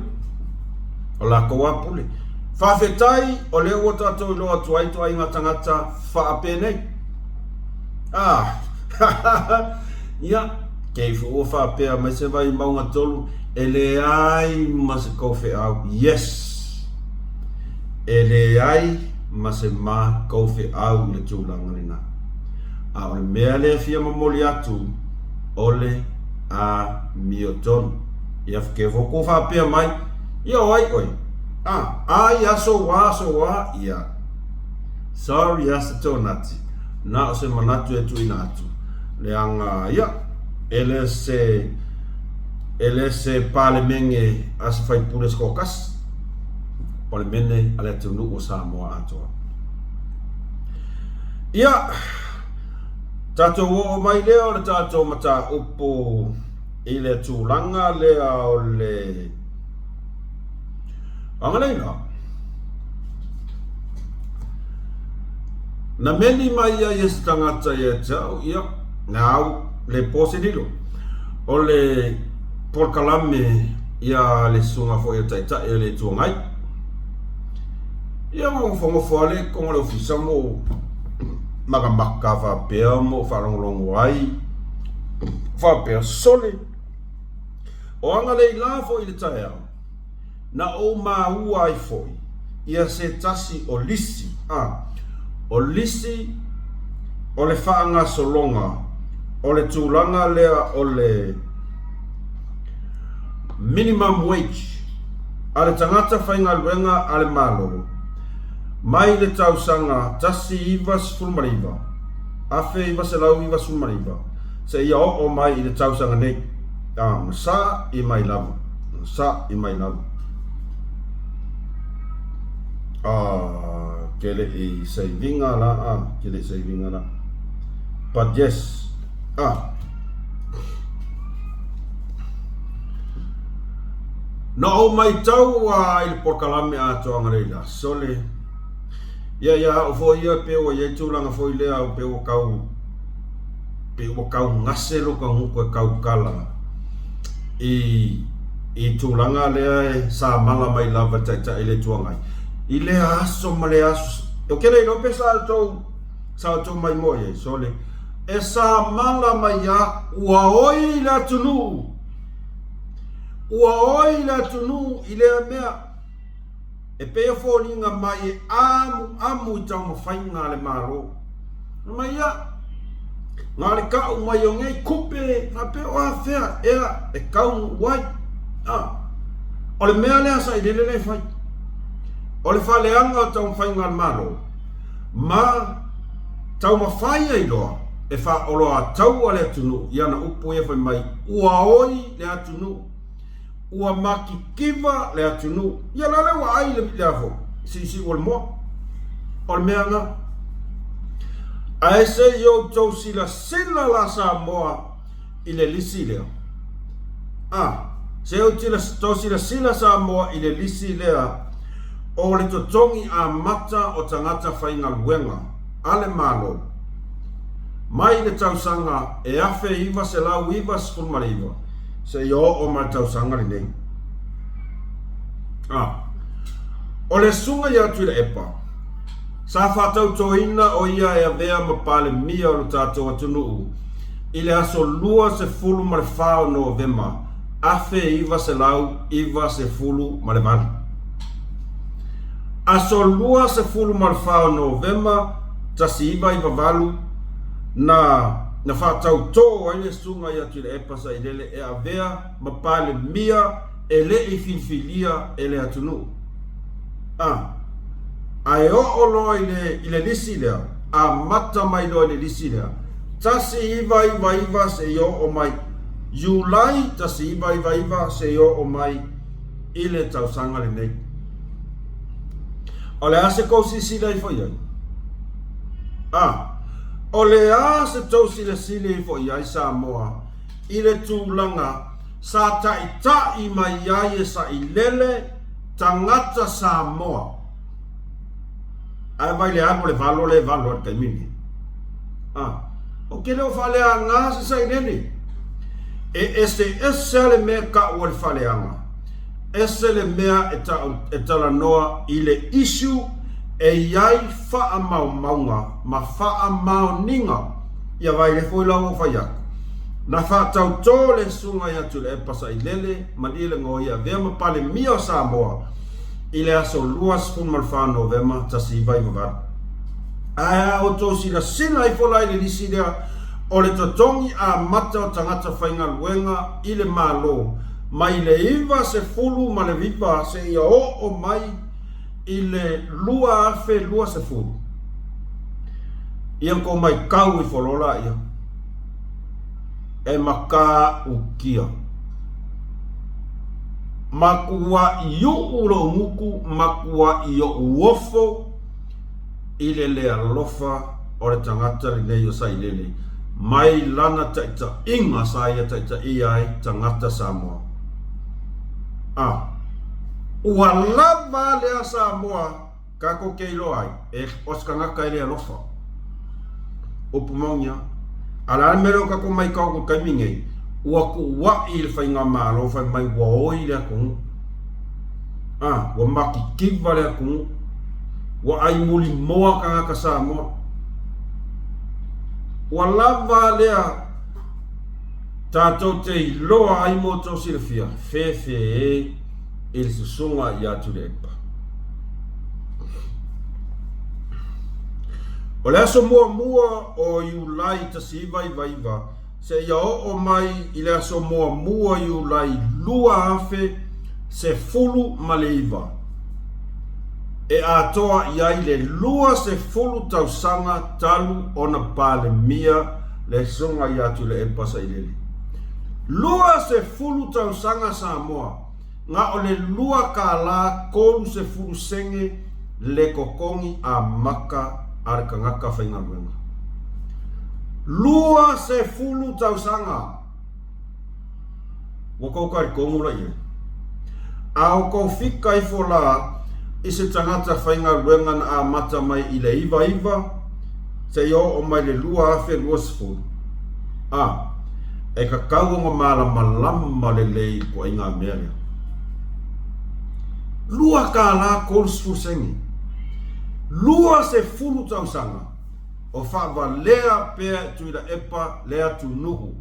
o le lākou lava pule. Faafetai o lea ua tatou iloa atu ai ituaiga tagata faapenei. Ah, ia, kei foi ua faapea mai se vai mauga tolu, e leai ma se kou feau. Yes! E leai ma se ma kou feau i le tulaga lena. A o le mea lea e fia momoli atu, o le amiotonu. Ia ke foi kou faapea mai, ia o ai oe? Ah, ai aso wā, aso wā, ia. Sorry a se tonati, na o se manatu e tuuina atu. Leaga, ia, e le se, e le se Palemene a se faipule se toatasi, Palemene a le atunuu o Samoa atoa. Ia, tatou oo mai lea o le tatou mataupu i le tulaga lea o le Agalelei. Na meli mai ai e se tagata ia te au, ia, na au le po se lilo. O le polokalame ia le susuga foi o Taitai o le Itu Agai. Ia ua nofonofo lava le totonu o le ofisa ma ou makamaka faapea ma ou faalogologo ai faapea, sole! O agalelei la foi i le taeao. Na ou maua ai foi ia se tasi o lisi, a, o lisi o le faagasologa o le tulaga lea o le minimum wage a le tagata faigaluega a le Malo mai le tausaga 1999, 1999 seia oo mai i le tausaga nei, a, na sa'i mai lava. Sa'i mai lava. Ah, ke le i seivinga la, ah, ke le i seivinga la. But yes. A. Na ou matau a i le polokalame atoaga lea i le aso le, ia ia au foi ia pe ua i ai tulaga foi lea pe ua tau pe ua tau gase lota gutu e tautala i i tulaga lea e sa mala mai lava le Taitai le Itu Agai i lea aso ma lea aso. Ou te le iloa pe sa outou sa outou maimoa i ai, sole, e sa mala mai a ua oi le atunuu, ua oi le atunuu i lea mea. E pei e foliga mai e amuamu i taumafaiga a le Malo. Fai mai ia, na o le kau mai o nei kupe faapea o afea ea e taunuu ai. A, o le mea lea sa i lele lea e fai. O le faaleaga o taumafaiga a le Malo ma taumafai ai loa e faaoloataua le atunuu i ana upu ia fai mai ua oi le atunuu. Ua matitiva le atunuu. Ia la lea ua ai le a foi, siusiu o le moa. O le mea na. Ae se i outou silasila la Samoa i le lisi lea. A, se i outou silasila Samoa i le lisi lea o le totogi amata o tagata faigaluega a le Malo mai le tausaga e 1999 seia oo mai le tausaga lenei. A. O le susuga ia Tuilaepa, sa faatautoina o ia e avea ma Palemia o lo tatou atunuu i le aso 24 o Novema 1998. Aso 24 o Novema 1998 na na faatautō ai le susuga ia Tuilaepa Sailele e avea ma Palemia e le i filifilia e le atunuu. A. Ae oo loa i le, i le lisi lea, amata mai loa i le lisi lea, 1999 seia oo mai Iulai 1999 seia oo mai i le tausaga lenei. O le a se tou silasila ifo i ai? A. O le a se tou silasila ifo i ai Samoa i le tulaga sa taita'i mai ai e sailele tagata Samoa? Ae vai le alu o le valo lea e valo ai i le taimi lenei. A. Ou te le o faaleaga se sailele. E eseese lava le mea e ta'u ai le faaleaga. Ese le mea e ta'u e talanoa i le issue e i ai faamaumauga ma faamaoniga. Ia vaai le foi la ua ou fai atu. Na faatautō le Susuga ia Tuilaepa Sailele Malielegaoi e avea ma Palemia o Samoa i le aso 24 Novema 1998. Ae a outou silasila ifo la i le lisi lea o le totogi amata o tagata faigaluega i le Malo mai le 99 seia oo mai i le 2020, ia tou maitau ifo loa laia e matautia. Matuai u'u lou gutu, matuai o'u ofo i le le alofa o le tagata lenei o Sailele mai lana taitaiga sa ia taitaia ai tagata Samoa. A. Ua lava lea Samoa Kakou te iloa ai, e o se tagata e le alofa. Upu maoni a. A o le a le mea lea o tatou maitau atu i le taimi nei, ua tuua'i i le faigamalo fai mai ua oi le atunuu. A, ua matitiva le atunuu. Ua ai mulimoa tagata Samoa. Ua lava lea tatou te iloa ai mo outou silafia, fefe e i le susuga ia Tuilaepa. O le aso muamua o Iulai 1999 seia oo mai i le aso muamua Iulai 2019, e atoa i ai le 20 tausaga talu ona Palemia le Susuga ia Tuilaepa Sailele. 20 tausaga Samoa! Na o le $2 30 sene le totogi amata a le tagata faigaluega. 20 tausaga ua kou talitonu la i ai. A o kou fika ifo la i se tagata faigaluega na amata mai i le 99 seia oo mai le 2020, a e tatau ona malamalama lelei i le ituaiga mea lea. $2 30 sene. 20 tausaga o faavalea pea e Tuilaepa le atunuu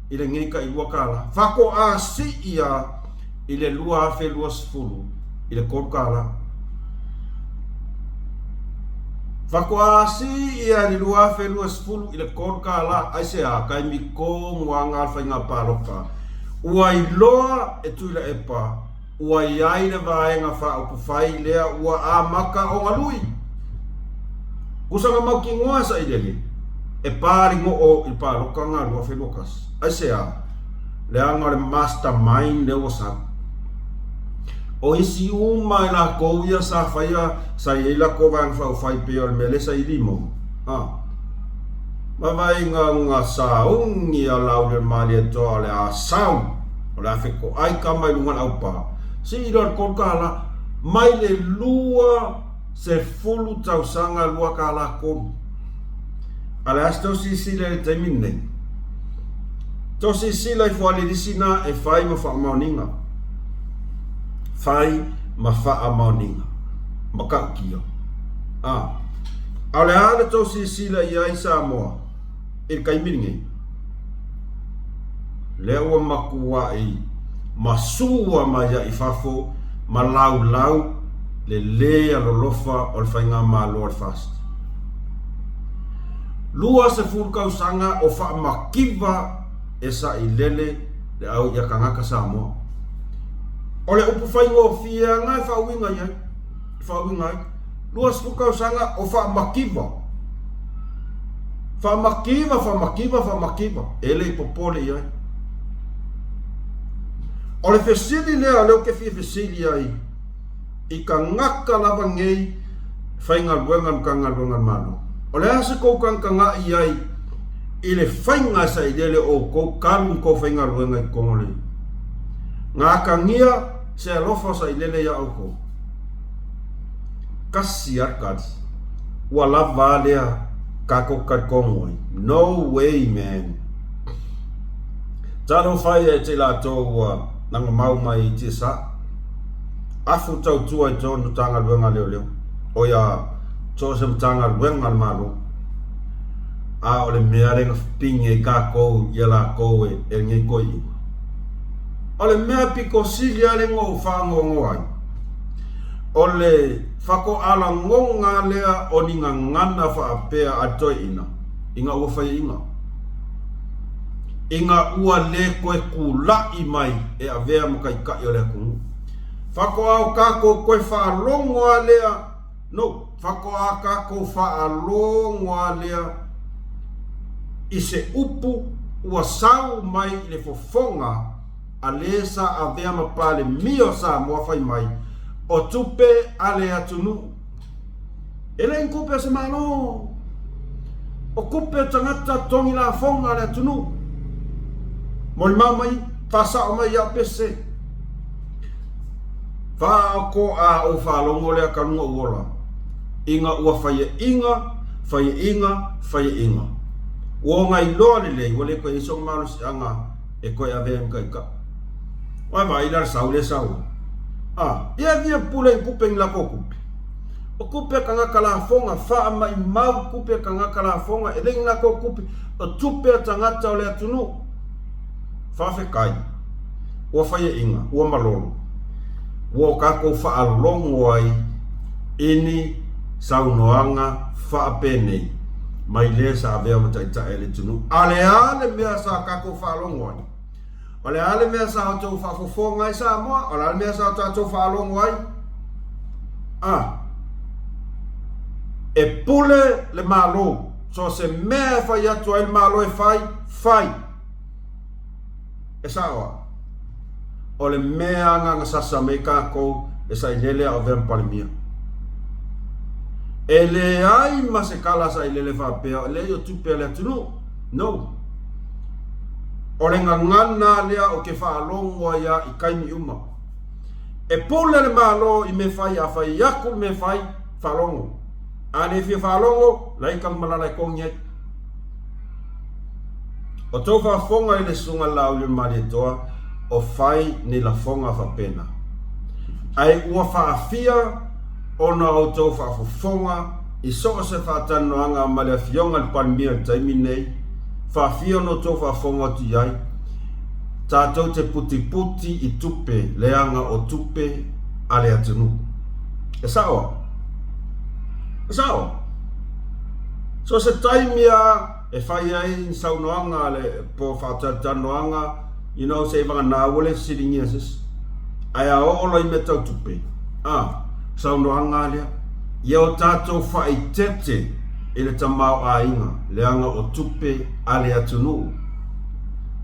i lenei tailua tala, faatoa sii a i le 2020 i le $3. Faatoa sii a i le 2020 i le $3, aisea? Taimi tonu lava na o le faiga palota ua iloa e Tuilaepa Ua i ai le Vaega Faaupufai lea ua amata ona lui. Tusa na mautinoa e sailele e pa le noo i le palota na 2021. Aisea? Leaga o le mastermind lea ua sau. O isi uma i latou ia sa faia, sa i ai latou Vaega Faaupufai pei o le mea lea sa i Limau. A. Vavaaiga na sauni a Laaulialemalietoa o le a sau, o le a fetoai tama i luga o le aupa, sii loa le $3, mai le 20 tausaga $2 tolu. A le a se tou silasila i le taimi lenei? Tou silasila ifo a le lisi na e fai ma faamaoniga. Fai ma faamaoniga. Matautia. A. A o le a le tou silasila i ai Samoa i le taimi lenei? Lea ua matuai masua mai ai i fafo ma laulau le lē alolofa o le Faigamalo a le FAST. 20 tausaga o faamativa e sailele le au ia tagata Samoa. O le upu faigofie lava na e faauiga i ai, e faauiga ai. 20 tausaga o faamativa. Faamativa, faamativa, faamativa. E le i popole i ai. O le fesili lea o lea ou te fia fesili ai i tagata lava nei faigaluega i Matagaluega a le Malo. O le a se tou tagatagai i ai i le faiga e sailiili o outou talu na tou faigaluega i totonu o le Gatagia se alofa o sailele ia outou. Kasi a le tali. Ua lava a lea tatou talitonu ai. No way man. Talofa ia i te latou ua lagomau mai i tiasa. Afu tautua i totonu Matagaluega a Leoleo. O ia so o se Matagaluega a le Malo. A o le mea lea na pigi ai tatou ia latou e lenei toeaina. O le mea pito sili lava lea na ou faanoanoa ai, o le faatoa lagona lea o ni gagana faapea a le toeaina ina ua faiaina, ina ua le toe tulai mai e avea ma taitai o le atunuu. Faatoa o tatou toe faalogo lava lea, no, faatoa tatou faalogo lava lea i se upu ua sau mai i le fofoga a le sa avea ma Palemia o Samoa fai mai, o tupe a le atunuu. E le i ni tupe a se Malo. O tupe a tagata totogi lafoga a le atunuu. Molimau mai, faasao mai ia Pese. Faatoa ou faalogo lea talu ona ou ola, ina ua faiaina, faiaina, faiaina. Ua ona iloa lelei ua le toe i ai sona malosiaga e toe avea ai ma taitai. Ua vaai la le sau lea sau ai. A, ia e fia pule i tupe ni latou tupe. O tupe a tagata lafoga, faamaimau tupe a tagata lafoga, e le ni latou tupe, o tupe a tagata o le atunuu. Faafetai, ua faiaina, ua malolo. Ua o tatou faalogo ai i ni saunoaga faapenei mai le sa avea ma taitai a le atunuu. A o le a le mea sa tatou faalogo ai? O le a le mea sa outou faafofoga ai Samoa? O le a le mea sa o tatou faalogo ai? A. E pule le Malo. So o se mea e fai atu ai le Malo e fai, fai. E sao a? O le mea lena na sasa mai ai tatou le sailele a o avea ma Palemia. E leai ma se tala sailele faapea, leai o tupe a le atunuu. No. O le gagana lea ou te faalogo ai a i taimi uma. E pule le Malo i mea fai, a fai atu le mea fai, faalogo. A le fia faalogo, lai tagumalala e togi ai. O tou faafofoga i le Susuga Laaulialemalietoa o fai ni lafoga faapena. Ae ua faafia ona outou faafofoga i so o se faatalanoaga ma le Afioga i le Palemia i le taimi lenei, faafia ona outou faafofoga atu i ai, tatou te putiputi i tupe leaga o tupe a le atunuu. E sao a? E sao a? So o se taimi a e fai ai ni saunoaga a le po faatalatalanoaga, you know, se i vagana ua le fesiligia e se isi. Ae a oo loa i mea tau tupe, a, saunoaga lea, ia o tatou faaitete i le tamaoaiga leaga o tupe a le atunuu.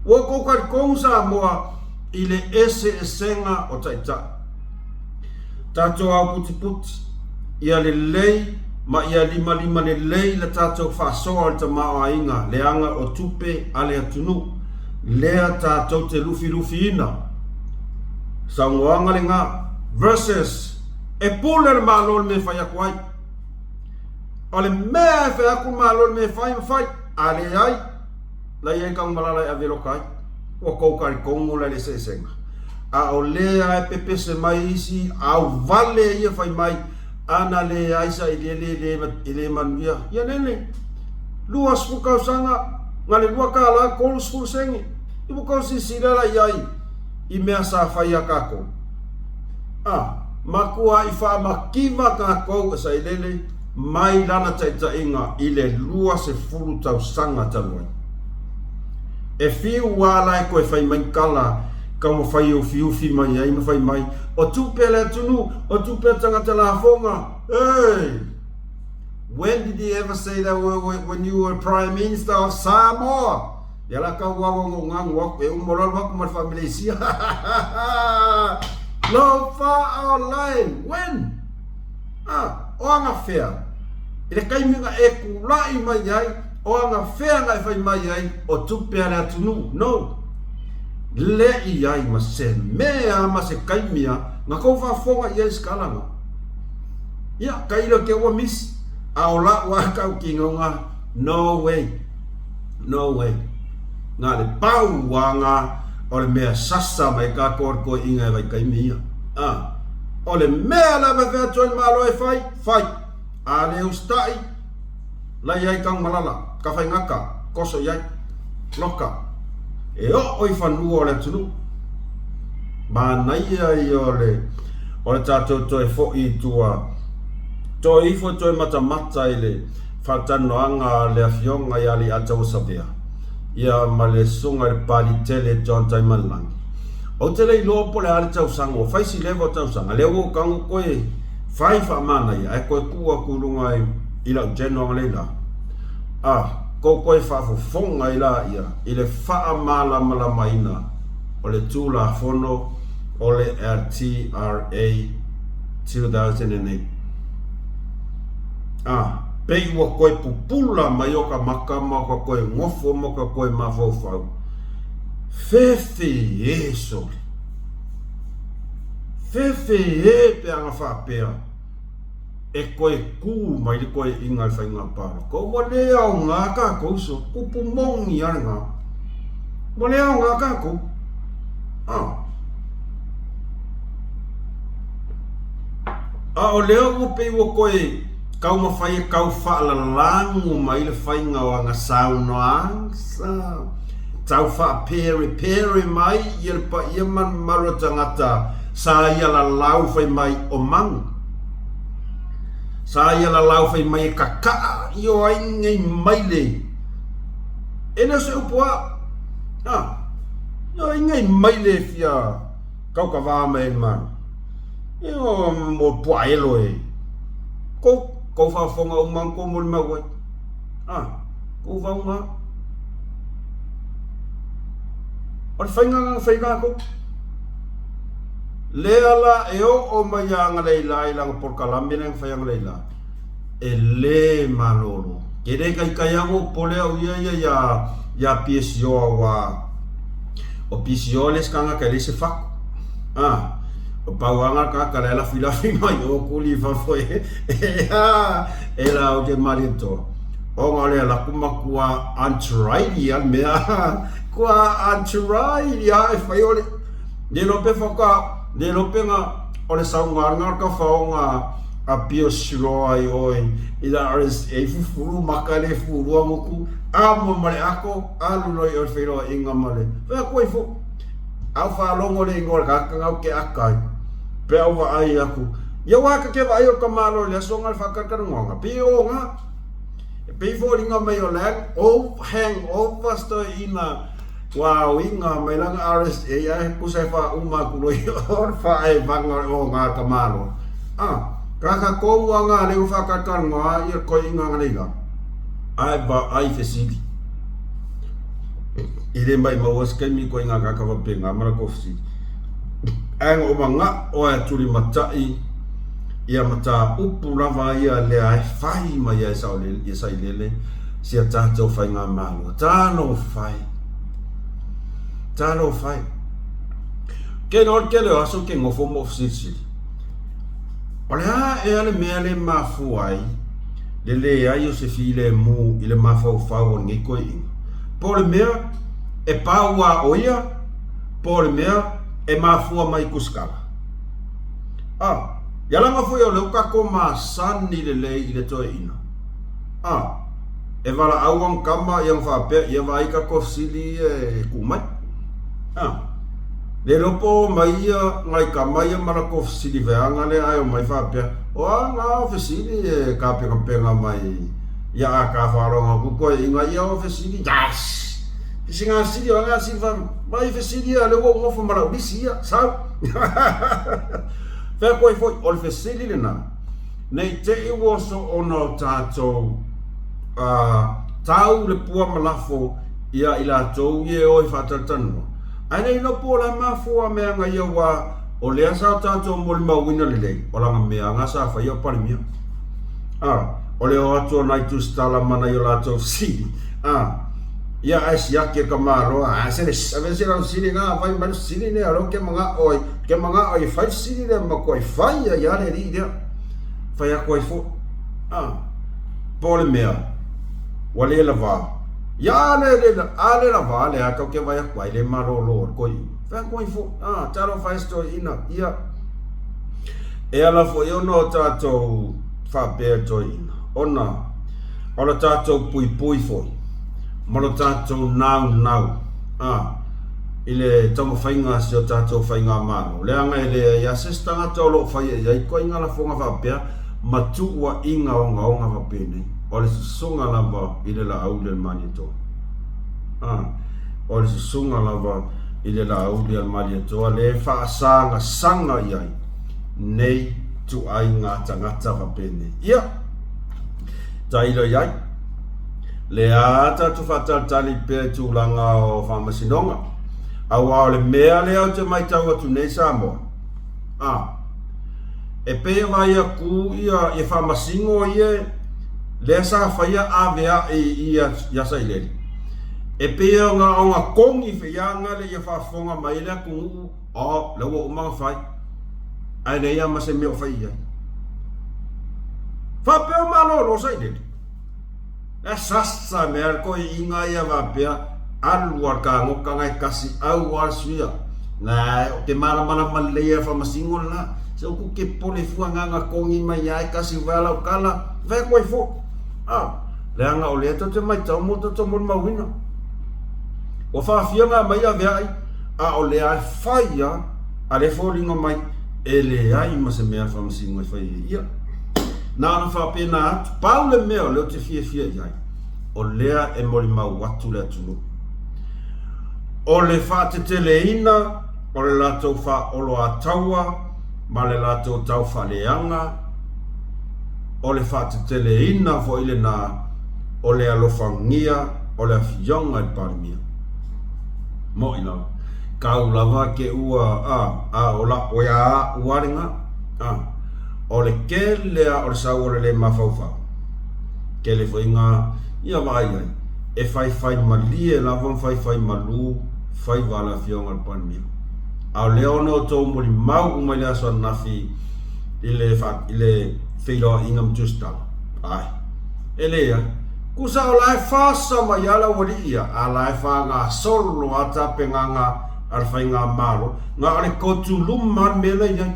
Ua outou talitonu Samoa i le eseesega o taitai. Tatou ao putiputi, ia lelei ma ia limalima lelei le tatou faasoa o le tamaoaiga leaga o tupe a le atunuu lea tatou te lufilufiina. Saunoaga lena versus e pule le Malo i le mea e fai atu ai. O le mea e fai atu le Malo i le mea e fai ma fai, a leai, la i ai Tanumalala e ave loka ai. Ua tou talitonu la i le eseesega. A o lea e pepese mai isi auvale ia fai mai, ana leai sailiili e le manuia. Ia lele, 20 tausaga, na le $2 30 sene. Ia ua tou silasila la i ai i mea sa fai a tatou. A, matuai faamativa tatou e sailele mai lana taitaiga i le 20 tausaga talu ai. E fiu a la e toe fai mai ni tala taumafai e ufiufi mai ai ma fai mai, o tupe a le atunuu, o tupe a tagata lafoga, hey! When did he ever say that when you were Prime Minister of Samoa? Ia la tau au au ngau aku e uma loa aku ma le faameleisia. Lo fa online. When? Ah, o agafea. I le taimi na e kula'i mai ai, o agafea na e fai mai ai, o tupe a le atunuu. No. Le i ai ma se mea ma se taimi a na kou faafofoga i ai se tala na. Ia, tailo te ua misi, a o la'u a kau kinoga, no way. No way. Na le pau anga o le mea sasa mai kākou o le koiʻiga e vaitaimi ia. Ah. O le mea lava e fai atu ai le Malo e fai, fai. A le usitaʻi, lai ai Tanumalala, Tafaigata, koso i ai. Loka. E oo i fanua o le atunuu. Manaia ia o le, o le tatou toe foʻi i tua, toe ifo toe matamata i le faatalanoaga a le Afioga ia Leiataua Savea, ia ma le Susuga i le Palitele John Taimalelagi. Ou te le iloa po o le a le tausaga ua fai si leva o tausaga, lea ua ou tago koe fai faamanaia ae koe tuu atu i luga i lau channel analeila. A, kou koe faafofoga ai laia i le faamalamalamaina o le Tulafono o le LTRA 2008. A, pei ua koe pupula mai o ka maka ma o ka koe gofo ma o ka koe mafaufau. Fefe e sole. Fefe e pe aga faapea e koe ku mai le koeʻiga i le faiga palota. Ua le aoga takou so, kupu moni a lena. Ua le aoga takou. Ah. A o lea ua pei ua koe taumafai e tau faalalago mai le faiga o ana saunoaga, tau faaperepere mai ia le paia ma le mamalu o tagata sa ia lalau fai mai o manu. Sa ia lalau fai mai e kakaʻa i o ai nei maile. E le o se upu a. A, i o ai nei maile e fia kaukavā mai ai le Malo. E o mo puaelo e. Kou, kou faafofoga uma ana kou molimau ai. A, kou vauga. O le faiga lena na fai kākou. Lea la e oo mai ia Agaleila i lana polokalame lea na fai Agaleila, e le malolo. Ke le kaikai au o pole au ia ia ia ia Piesioa ua o Piesioa le skanga ka le se faku. Ah, o pauanga ka ka le lafi lafi mai o kuli fafo e e e la o ke mali to. O nga le la kuma kua antraidi al mea kua antraidi a e fai o le le lope faka le lope nga o le sauga ka faonga a pio siloa i oi i la RSA fufulu maka le fulua nguku a mo ma le ako a lulo i oi whailoa inga ma le whea koe fo au whaalongo le ingoa le kaka ngau ke akai pe au wa ai aku ia wā ka ke wa ai o ka malo le aso nga le whakarkara ngoanga pe o nga e pe fo ringa mai o lang o hang over sto ina Ua uiga mai lana RSA ae pusa e faauma aku loa i o le faaevaga o ngā ka Malo. A, ka ka kou a ngā leo whaakatalanoa ia koe i ngā ngalei la. Ae vaai fesili. I le mai maua se kaimi koe i ngā kakava pe ngā mara ko fesili. Ae nga o manga o ae tuli matai ia mata upu lava ia lea e whai mai ai sa o le ia sa i lele si a tātou whai ngā mālua. Talofa e. Talofa e. Ke no ke le aso ke ngofo mo silisili. O le a ea le mea le mafua ai le leai o se filemu i le mafaufau o lenei toeaina. Po o le mea e pau a o ia, po o le mea e mafua mai i kusikala. A, ia laga foi o lea ua tatou masani lelei i le toeaina. A, e valaau ana tama ia ona faapea, ia vaai tatou fesili ia e tuu mai. A, le iloa po o omai ia nai tama ia ma latou fesili veaga lea ae omai faapea, o a na fesili e tapenapena mai ia a ta faalogo atu toeaiina ia o fesili, yes! Sina fesili o a na fesili fai mai fesili ia lea ua ou nofo ma lau lisi ia, sau! Fai atu ai foi, o le fesili lena, Ne i te i ua soona o tatou tau le pua ma lafo ia i latou ia e o e faatalatalanoa, ae le iloa po o le a mafua mea nga ia ua o lea sa o tatou molimauina lelei o lana mea nga sa faia o Palemia. A, o le o atu o nai tusitala ma nai o latou fesili, a, ia ae siaki e ka Malo, a, se le aveese lau fesili nga, fai mai le fesili lea, o lea ou te manao ai, Ke manao ai e fai fesili lea ma matua i fai ai a le alii lea. Fai atu ai foi. A, po o le mea, ua le lava. Ia a le, le, a le lava le a tau ke vai atu ai le malōlō a le toeaina. Fai atu ai foi. A, talofa e se toeaina. Ia, e ala foi ona o tatou faapea i le toeaina, ona o le tatou puipui foi ma lo tatou naunau. A. i le taumafaiga a si o tatou Faigamalo, leaga e leai lava se isi tagata o lo o faia i ai ituaiga lafoga faapea ma tuuaiga ogaoga faapenei. O le susuga lava i le Laauli a le Malietoa. A, o le susuga lava i le Laauli a le Malietoa le faasagasanga i ai nei ituaiga tagata faapenei. Ia, tailo i ai. Lea tatou faatalitali pea i tulaga o faamasinoga, aua o le mea lea ou te matau atu nei Samoa, a, e pei e vaai atu ia, ia faamasino ia lea sa faia avea'i ia, ia Sailele. E pei ona, ona kogi feiaga le ia faafofoga mai le atunuu, o, lea ua uma ona fai, ae leai lava ma se mea o fai i ai. Faapea o malolo Sailele. E sasa mea le toeaina ia faapea alu a le kagoka ngai kasi au a le suia na o te malamalama lelei a faamasino le la se o ku ke pole fua nganga kongi mai ai kasi vai lau kala vai koe fo a leaga o lea tou te maitau mo tatou molimauina ua faafia nga mai aveai a o lea e fai a a le foliga mai e leai ma se mea faamasino e fai ai ia. Na ona faapena atu, pau le mea o lea ou te fiafia i ai, o lea e molimau atu le atunuu. O le faateteleina o le latou faaoloataua ma le latou taufaaleaga, o le faateteleina foi lena o le alofagia o le Afioga i le Palemia. Moʻi lava, kau lava ke ua, a, a o la, o ia ua le ga, a. O le tele lava o le sau o le lē mafaufau. Tele foi nga ia vaai ai, e faifai malie lava ma faifai malu faiva a le Afioga i le Palemia. A o lea ona outou molimau uma i le aso ananafi i le, i le feiloaiga ma Tusitala. Ai, e leai. Tusa o la e fasa mai lava le aualii ia, a la e faagasolo lava tapenaga a le faigamalo, na o le kotuluma lava le mea la e i ai.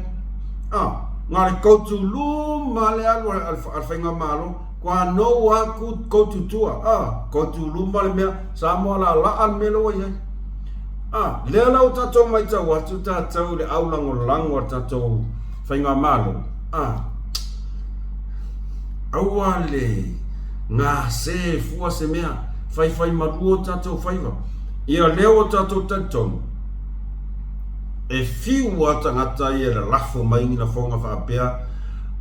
A, na o le kotuluma lava le alu a le faigamalo, kua nou lava ku kotutua, a, kotuluma le mea, Samoa laalaa le mea la ua i ai. A, lea la ua tatou matau atu tatou i le aulagolago a le tatou faigamalo, a, aua le gase fua se mea, faifai malu o tatou faiva. Ia lea ua tatou talitonu, e fiu lava tagata ia e lalafo mai ni lafoga faapea,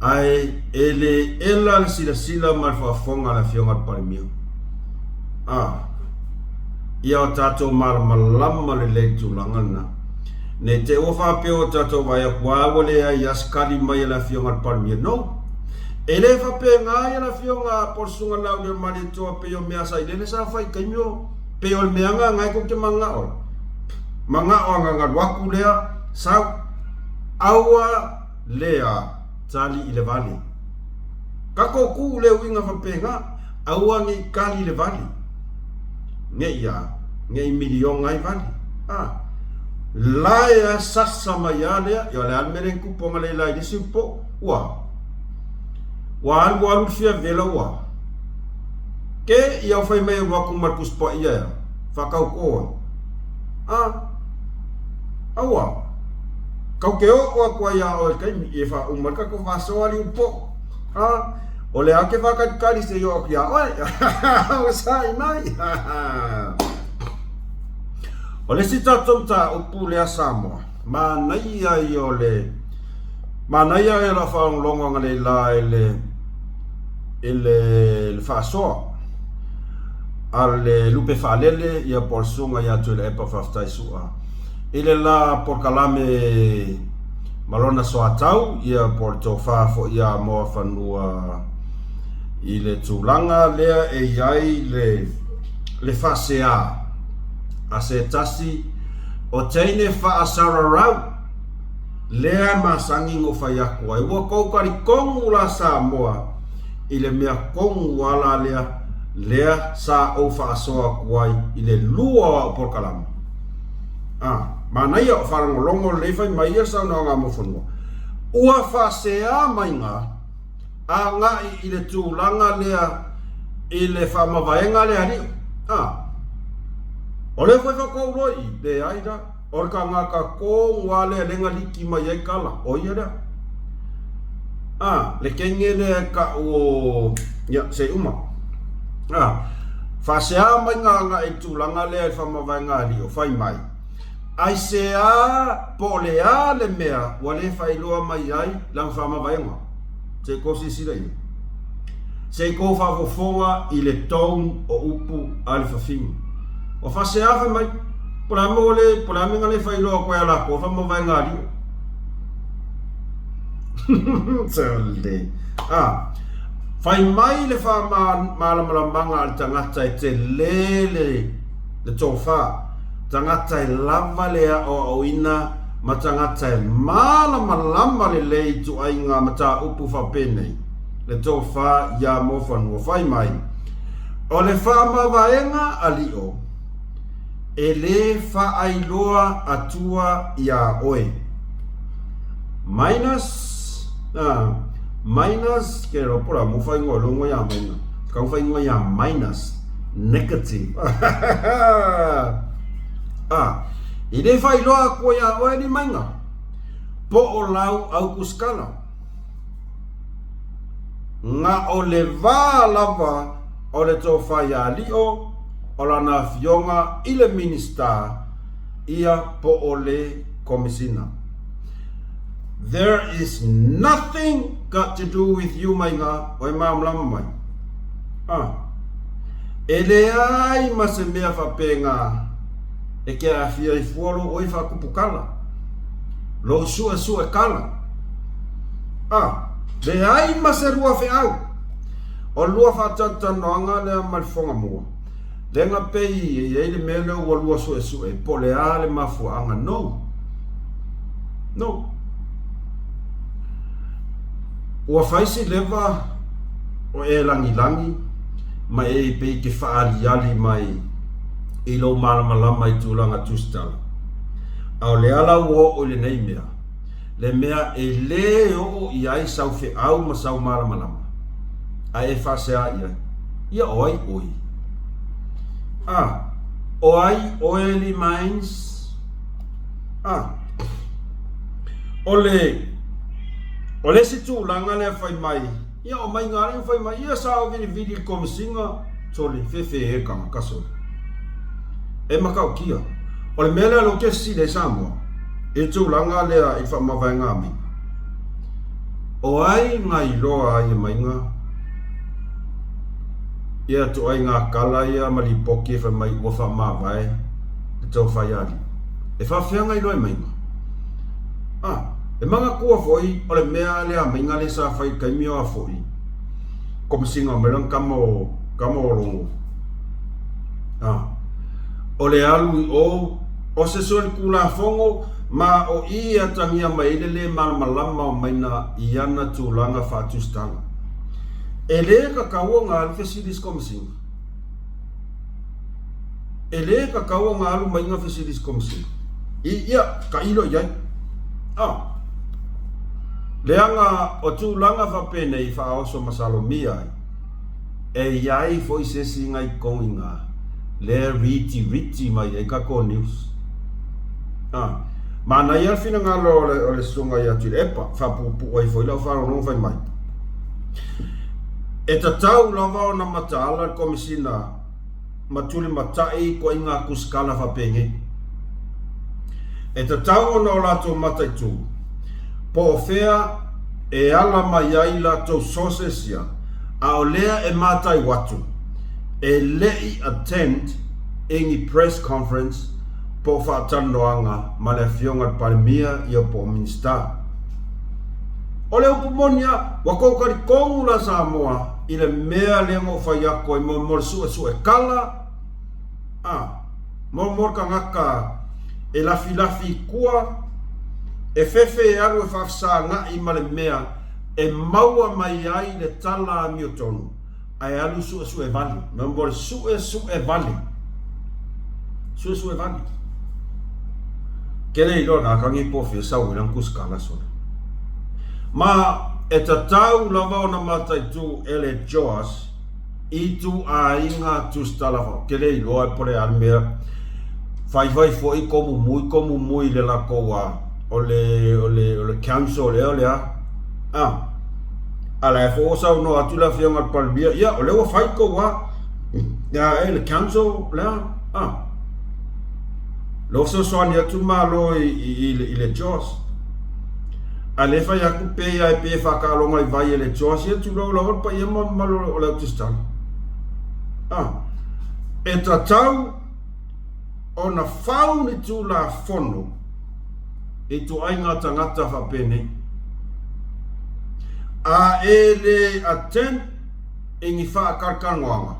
ae e le ela le silasila ma le faafofoga a le Afioga i le Palemia. A, ia o tatou malamalama lelei i le tulaga lena. Ne i te i ua faapea ua tatou vaai atu a ua leai lava se tali mai a le Afioga i le Palemia. No. E le faapena ia le Afioga po o le Susuga Laaulialemalietoa pei o mea sailele sa fai i taimi o, pei o le mea na na e tou te mananao ai. Manao a gagalu atu lea, sau, aua lea tali i le vale. Tatou tuu le uiga faapena, aua ne i tali i le vale. Ne i a, ne i miliona ai vale. A, lae a sasa mai a lea, ia o le a le mea lea na tupu analeila i le isi po, ua, ua alu alu le fia vela ua, ke ia o fai mai e alu atu ma le Tusi Paia ea, faatautō ai. A, aua, kau te oo atu ai iā oe i le taimi e faauma ai le tatou faasoa alii ulupo'o. A, o lea ou te faatalitali se i oo atu iā oe. Ua sa'i mai. O le isi tatou mataupu lea Samoa, manaia ia o le, manaia ia o lau faalogologo analeila i le, i le, le faasoa a le lupe faalele ia po o le susuga ia Tuilaepa Faafetai Su'a i le la polokalame ma lona soatau ia po o le tofa foi ia Moafanua i le tulaga lea e i ai le le faasea a se tasi o teine faasararau lea e masani na ou fai atu ai ua tou talitonu la Samoa i le mea tonu lava la lea lea sa ou faasoa atu ai i le lua o au polokalame. A, manaia o faalogologo lelei fai mai ia le saunoaga a Muafanua. Ua faasea mai ga agai i le tulaga lea i le faamavaega a le alii. A, o lea foi faatoa ou loa i i, leai la. O le tagata tonu lava lea lea na liki mai ai tala, o ia lea. A, le teine lea e tau o... Ia, se i uma. A, faasea mai ga agai i le tulaga lea i le faamavaega alii o fai mai, aisea po o le a le mea ua le faailoa mai ai lana faamavaega? Se i tou silasila i ai. Se i tou faafofoga i le tone o upu a le fafine. Ua faasea fai mai, po o le a mea ua le, po o le a mea na le faailoa atu ai ia latou faamavaega alii. Sole. Ah. Fai mai le faamalamalamaga a le tagata e tele le, le tofa, tagata e lava le aoaoina ma tagata e malamalama lelei i ituaiga mataupu faapenei, le tofa iā Moafanua. Fai mai, o le faamavaega a Lio, e lē faailoa atua iā oe. Minus, a, minus, ke iloa po o le a mo faaigoa, lou igoa iā minus, kau faaigoa iā minus, negative. A, e le faailoa aku iā oe ni maiga, po o lau aukusikala. Na o le vā lava o le tofa iā Lio o lana afioga i le Minista ia po o le Komisina. There is nothing got to do with you maiga oe malamalama mai. A, e leai ma se mea faapena e te aafia ai fua lou oe faatupu kala, lou suesue kala. A, leai ma se lua feau. O le lua faatalatalanoaga lea ma le Fofoga Mua, leaga pei e i ai le mea lea ua lua suesue po o le a le mafuaaga no. No. Ua fai si leva o e lagilagi ma e pei ke faaaliali mai i lou malamalama i tulaga tusitala. A o le ala ua oo i lenei mea, le mea e lē oo i ai sau feau ma sau malamalama, a e faasea i ai, Ia o ai oe? A, o ai oe Lee Mines? A, o le, o le isi tulaga lea fai mai, ia o maiga alii fai mai, ia sa ou vilivili i le Komesina, sole, fefe e tagata sole. E matautia. O le mea lea lea ou te fesili ai Samoa, i le tulaga lea i le faamavaega a Maiga. O ai na iloa ai e Maiga ia ituaiga tala ia ma lipoti e fai mai ua faamavae le tou faialii? E faafefea na iloa e Maiga? A, e manatua foi o le mea lea a Maiga lea sa fai i le taimi o a foi Komesina mai lana tama o tama o Logo. A, o le alu i o, o se solitulafono ma o i e atagia mai ai le lē malamalama o Maina i ana tulaga faatusitala. E lē tatau ona alu fesili i se Komesina. E lē tatau ona alu Maina fesili i se Komesina. I, ia, tailo i ai. A, leaga o tulaga faapenei faaoso masalomia ai, E i ai foi se isi nai koiga lea ritiriti mai ai tatou news. A, manaia le finagalo o le, o le susuga ia Tuilaepa, faapuupuu ai foi lau faalogologo fai mai. E tatau lava ona mataala le Komesina ma tulimatai ituaiga tusitala faapenei. E tatau ona o latou mataitu po o fea e ala mai ai latou sources ia, a o lea e matau atu e le'i attend i ni press conference po o faatalanoaga ma le Afioga i le Palemia ia po o Minisita. O le upu moni a, ua tou talitonu la Samoa i le mea lea na ou fai atu ai mo, mo le suesue kala, a, mo, mo le tagata e lafilafi i tua, e fefe e alu e faafesaga'i ma le mea e maua mai ai le tala amiotonu, ae alu suesue vale, mo, mo le suesue vale, suesue vale. Ke le iloa na kagi po fia sau ai lana tusitala sole. Ma e tatau lava ona mataitu e le Joas i ituaiga tusitala fao. Ke le iloa e po le a le mea faifai foi ko mumui ko mumui i le latou a o le o le o le council ea o le a. A a la e foi ua saunoa atu le afioga i le Palemia, ia o lea ua fai tou a ia e le council le a. A lea ua fesoasoani atu le Malo i i i le Joas. A le fai atu pe ia e pei e faataaloga i vai e le Joas, ia tulou lava le paia ma le mamalu o le au tusitala. A, e tatau ona fau ni tulafono i ituaiga tagata faapenei. A e le attend i ni faatalatalanoaga,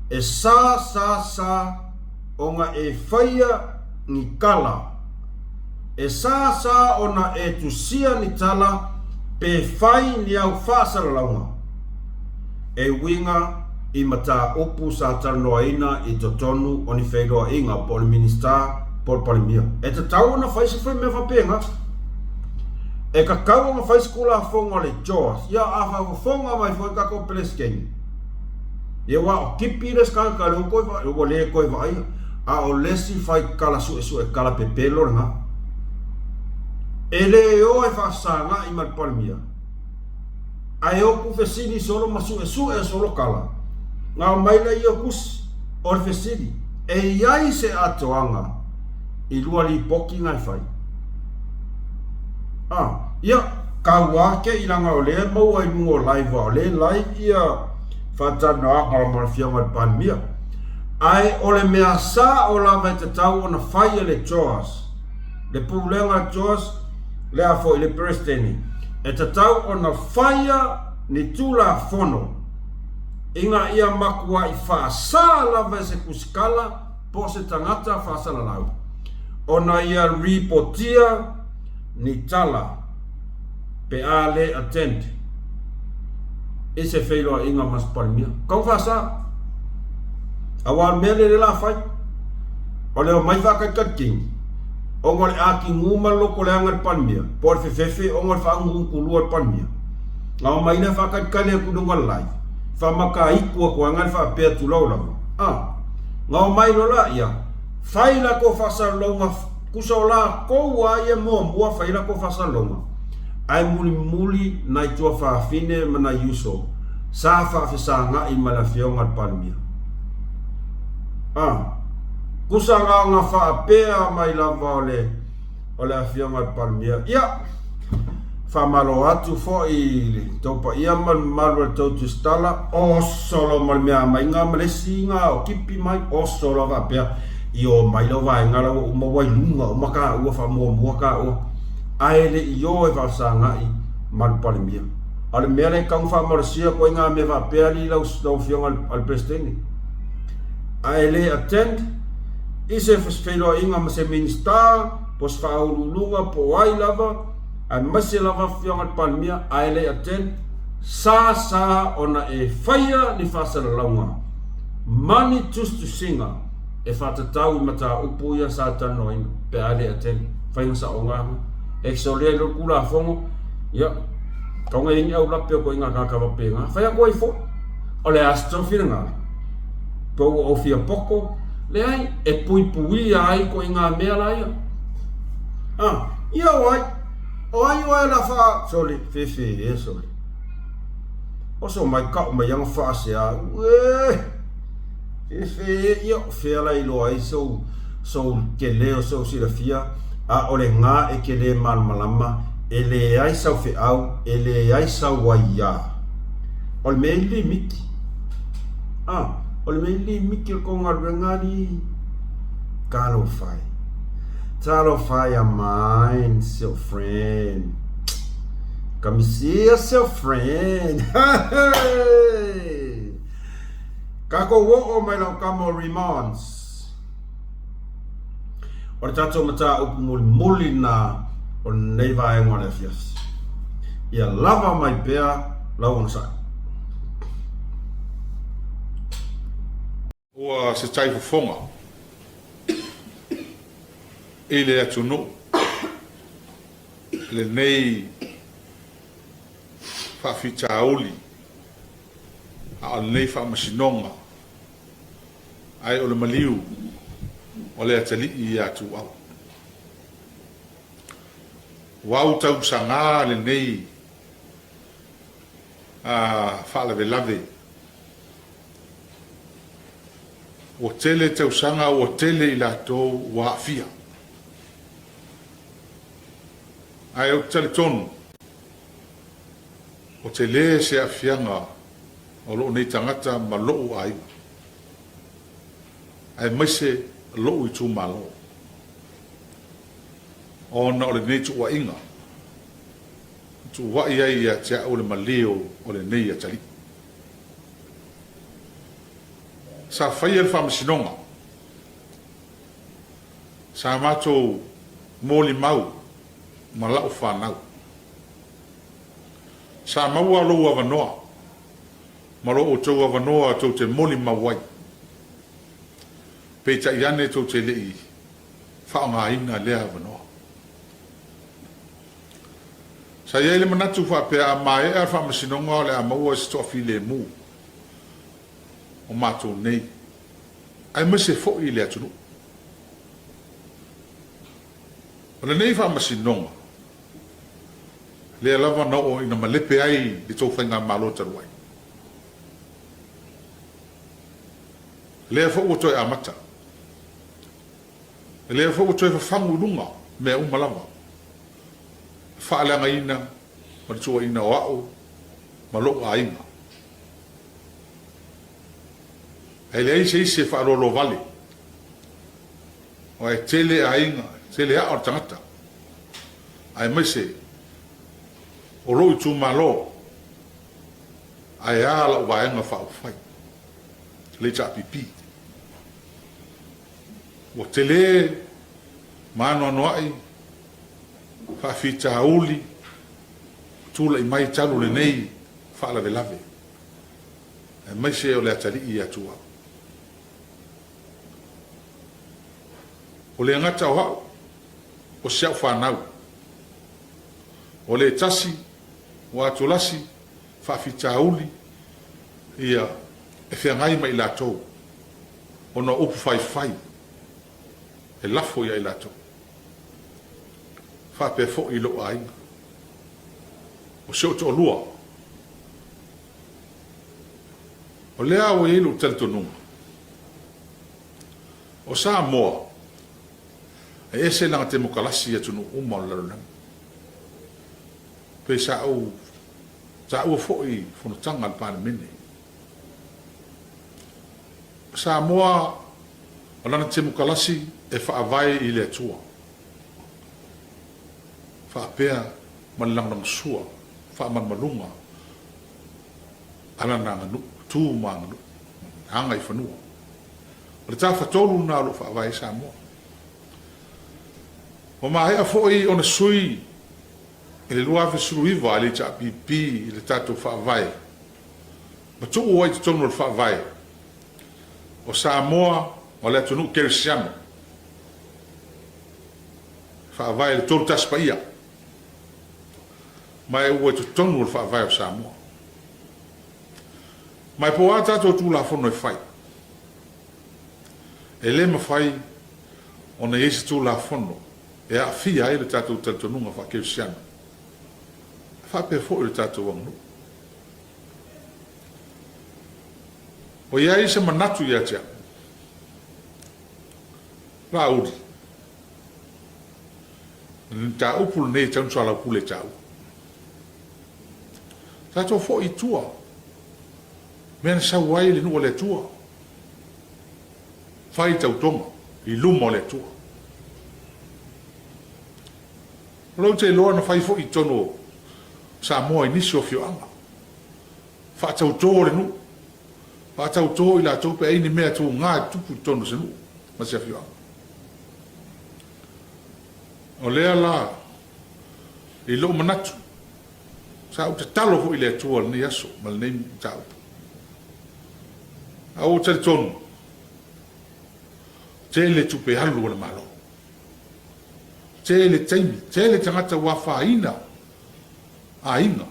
e sa sa sa ona e faia ni tala. E sa sa ona e tusia ni tala pe fai ni au faasalalauga e uiga i mataupu sa talanoaina i totonu o ni feiloaiga po o le Minisita po o le Palemia. E tatau ona fai se mea faapena. E tatau ona fai se Tulafono a le JOS. Ia, a faafofoga mai foi le tatou Peresetene, Ia aua o tipi le isi tagata lea ua toe vaai, ua le toe vaaia, a o le isi fai tala suesue tala pepelo lena. E le o e faafesaga'i ma le Palemia, ae o tufesili solo ma suesue solo tala, na omai lea ia o tusi. O le fesili, e i ai se atoaga i lua lipoti na e fai? A, ia, taua ake i leaga o lea e maua i luga o live aua o lea e live ia faatalanoaga ma le Afioga i le Palemia. Ae o le mea sao lava e tatau ona fai e le JOS, le Pulega a le JOS, le a foi le Peresetene, e tatau ona faia ni Tulafono. Ina ia matuai faasa lava e se tusikala po o se tagata faasalalau ona ia ripotia ni tala pe a le attend i se feiloaiga ma se Palemia. Tau faasa. Aua o le mea lea la fai, o le omai faatalitali ona o le atigu ma le lotoleaga i le Palemia, po o le fefefe ona o le faagugutu a le Palemia. Na omai lea faatalitali atu i luga o le live, faamataitu atu ai na le faapea tulou lava. A, na omai loa laia, fai latou faasalalauga Tusa o latou a ia muamua fai latou faasalalauga, ae mulimuli nai tuafafine ma nai uso sa faafesagai ma le afioga a le Palemia. A, tusa na ona faapea mai lava o le o le afioga a le Palemia, ia, faamalo atu foi i le tou paia ma le mamalu o le tou tusitala, oso loa ma le meaamaiga ma le isi ga o kipi mai, oso loa faapea, i o mai lau vaega la ua uma ua i luga uma taua faamuamua taua, ae le i o e faafesagai ma le Palemia. A o le mea lea e tatau ona faamalosia atu ai ngā mea faapea alii lau afioga a le Peresetene. Ae le attend i se feiloaiga ma se Minisita po o se Faauluuluga po o ai lava, aemaise lava Afioga i le Palemia, ae le attend, sa sa ona e faia ni faasalalauga ma ni tusitusiga e faatatau i mataupu ia sa talanoaina pe a le attend. Faiga saoga lava. E solia ai loa le Tulafono, ia, tau na i ai ni aulape o ituaiga tagata faapena. Fai atu ai foi, o le a se tou finagalo? Pe ua ou fia poto? Leai, e puipuia ai ituaiga mea la ia. Ah, ia o ai? O ai oe la wha... Soli, fefe e soli. Oso mai kau mai anga whaasea. Ue! Fefe e, ia o fea la iloa ai sou, sou tele o sou silafia, a o le ngā e ke lē malamalama, e leai sau feau, e leai sau aiā. O le mea i limiti. Ah, o le mea i limiti o le tou galuega alii. Talofa e. Talofa ia mine, seu friend. Kamisia seu friend. Kākou oo mai lau kama o Remons. O le tatou mataupu mulimuli na o lenei vaega o le afiafi. Ia lava mai pea lau onosai. Ua se tai fofoga i le atunuu lenei faafitauli a o lenei faamasinoga ae o le maliu o le atalii ia Tuuau. Ua autausaga lenei faalavelave. Ua tele tausaga ua tele i latou ua aafia. Ae ou te talitonu, ua tele se aafiaga o lou nei tagata ma lou aiga, aemaise lou itumalo, ona o lenei tuuaiga na tuuai ai ia te au le malio o lenei atalii. Sa faia le faamasinoga. Sa matou molimau ma lau fanau. Sa maua lou avanoa ma lo outou avanoa tou te molimau ai. Peitai ane tou te le i faaaogaina lea avanoa. Sa i ai le manatu faapea a maea le faamasinoga o le a maua se toafilemu o matou nei, aemaise foi le atunuu. O lenei faamasinoga, lea lava na oo ina malepe ai le tou faigamalo talu ai. Lea foi ua toe amata. Lea foi ua toe fafagu i luga mea uma lava. Faaleagaina ma le tuuaiina o a'u ma lo'u aiga. Ae leai se isi e faaloaloa vale, aua e tele aiga, e tele a'a o le tagata, aemaise o lo'u itumalo. Ae a lau Vaega Faaupufai, le HRPP. Ua tele ma anoanoai faafitauli ua tulai mai talu lenei faalavelave, aemaise o le atalii ia Tuau. Ua le gata o au, o si au fanau. Ua le tasi, ua atulasi faafitauli ia e feagai ma i latou ona o upu faifai e lafo ia i latou. Faapea foi i lou aiga. O si ou toalua. O lea ua i ai lou talitonuga, o Samoa e ese lana temokalasi i atunuu uma o le lalolagi. Pei sa ou taua foi i fonotaga a le Palemene. O Samoa o lana temokalasi e faavae i le Atua, faapea ma le lagolagosua faamalumaluga a lana aganuu, tu ma aganuu, agaifanua. O le tafatolu lena o lo o faavae ai Samoa. Ua maea foi ona sui i le 2019 a le HRPP i le tatou Faavae ma tuu ai i totonu o le Faavae o Samoa o le atunuu kerisiano e faavae i le 31 Paia ma e ua i totonu o le Faavae o Samoa. Ma e po o a tatou Tulafono e fai, e le mafai ona i ai se Tulafono e aafia ai le tatou talitonuga faakerisiano, e faapea foi le tatou aganuu. Ua i ai se manatu ia te au, Laauli, o le mataupu lenei e tatau ona soalaupule e taua. Tatou foi i tua, mea na sau ai le nuu a le Atua, fai tautoga i luma o le Atua. O lea ou te iloa na fai foi i totonu o Samoa i nisi o afioaga. Faatauto le nuu, faatauto i latou pe a i ai ni mea tuga e tutupu i totonu o se nuu ma se afioaga. O lea la, i lou manatu, sa ou tatalo foi i le Atua i lenei aso ma lenei mataupu. A ua ou talitonu, tele tupe alu a le Malo, tele taimi, tele tagata ua afaina aiga,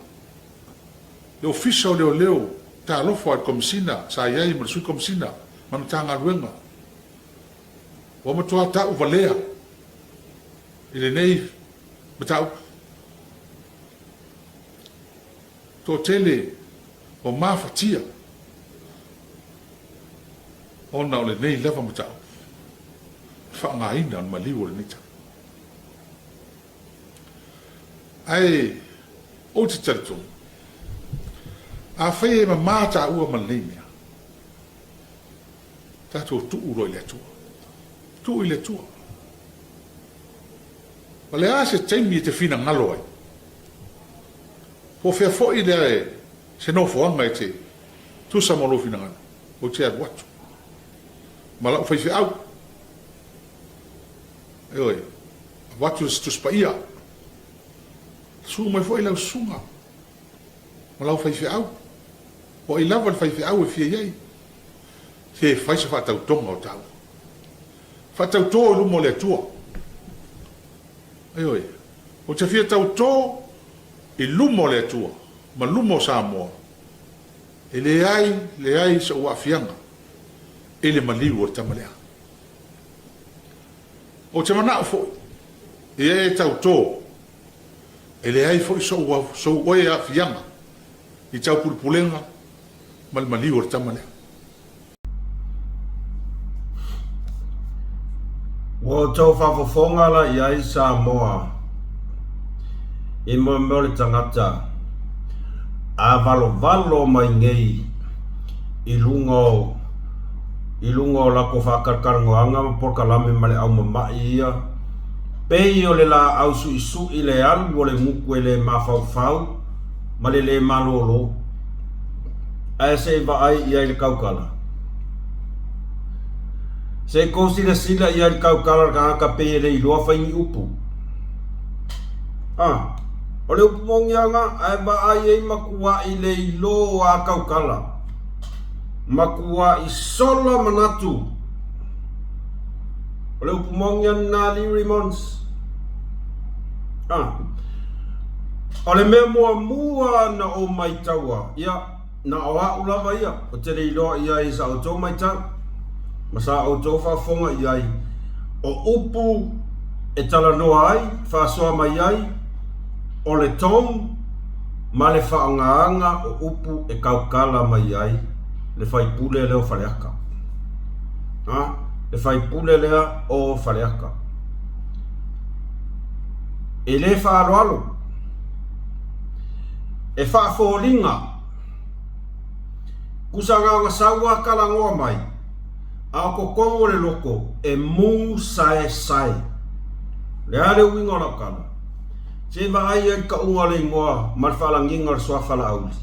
le Ofisa o Leoleo, talofa i le Komesina sa i ai ma le Sui Komesina ma le Matagaluega, ua matua tauvalea i lenei mataupu. Toatele ua mafatia ona o lenei lava mataupu, le faaaogaina o le maliu o lenei tau. Ae ou te talitonu, afai e mama taua ma lenei mea, tatou tuu loa i le Atua. Tuu i le Atua. O le a se taimi e te finagalo ai? Po o fea foi le se nofoaga e te tusa ma lou finagalo, ou te alu atu ma lau faifeau. Ioe, avatu se Tusi Paia. Susu mai foi lau susuga ma lau faifeau. O ai lava le faifeau e fia i ai, se fai se faatautoga o taua. Faatauto i luma o le Atua. Ioe, ou te fia tauto i luma o le Atua ma luma o Samoa, e leai, leai sou aafiaga i le maliu o le tama lea. Ou te manao foi ia e tauto, e leai foi sou, sou oe aafiaga i taupulepulega ma le maliu o le tama lea. Ua outou faafofoga la i ai Samoa i moemoe o le tagata a valovalo mai nei i luga o i luga o latou faatalatalanoaga ma polokalame ma le aumama'i ia, pei o le laau suisui le alu o le gutu e le mafaufau ma le le malolo. Ae se i vaai i ai le kaukala. Se i kou silasila i ai le kaukala o le tagata pei e le iloa fai ni upu. A, o le upu moniaga, ae vaai ai matuai le iloa a kaukala. Matuai sola manatu. O le upu moni a lena Lee Remons. A, o le mea muamua na ou maitaua, ia, na o a'u lava ia, ou te le iloa i ai i sa outou maitau, ma sa outou faafofoga i ai, o upu e talanoa ai, faasoa mai ai, o le tone ma le faaaogaina o upu e tautala mai ai le faipule lea o Faleata. A, le faipule lea o Faleata. E le faaaloalo, e faafoliga, tusa na ona sau lava talanoa mai, a o totonu o le loto e musaesae. O le a le uiga o lau tala? Se i vaai ai le tauga o le igoa ma le faalagiga o le suafa Laauli.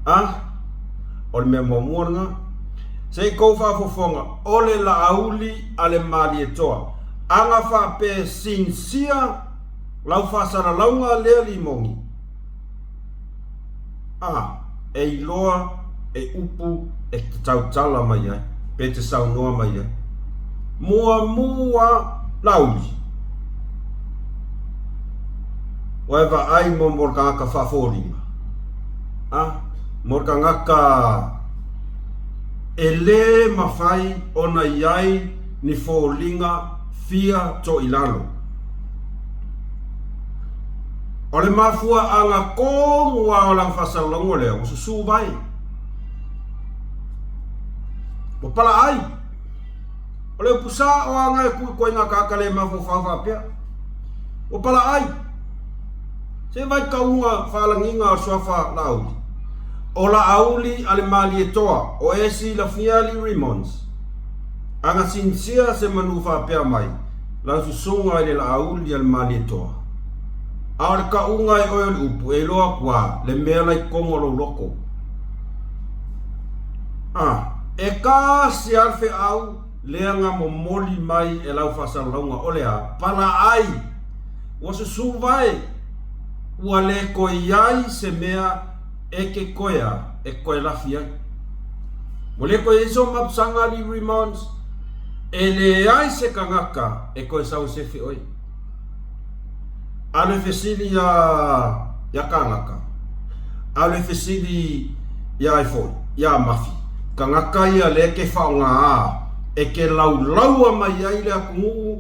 A, o le mea muamua lena. Se i tou faafofoga, o le Laauli a le Malietoa. Ana faapea sincere lau faasalalauga lea limoni. A, e iloa e upu e te tautala mai ai, pe te saunoa mai ai. Muamua Laauli. Ua e vaai mo mo le tagata faafoliga? A, mo le tagata e lē mafai ona i ai ni foliga fia toilalo. O le mafuaaga tonu lava o lana faasalalauga lea, ua susū vai. Ua palaai. O le upu sa'o lava lena e tuu i ituaiga tagata le mafaufau faapea. Ua palaai. Se vaai tauga faalagiga o le suafa Laauli. O Laauli a le Malietoa, o e silafia Lee Remons. Ana sincere se manu faapea mai lau susuga i le Laauli a le Malietoa. A o le tauga e oe o le upu, e iloa atu a le mea la i totonu o lou loto. A, e tasi lava le feau lea na momoli mai e lau faasalalauga, o le a? Palaai! Ua susu vae, ua le toe i ai se mea e ke toe a, e toe lafi ai. Ua le toe i ai sou mapusaga, Lee Remons, e leai se tagata e toe sau e sefe oe. Alu e fesili iā, iā kānaka. Alu e fesili iā ai foi, iā Mafi. Tagata ia lea ke faaaogaā e ke laulaua mai ai le atunuu,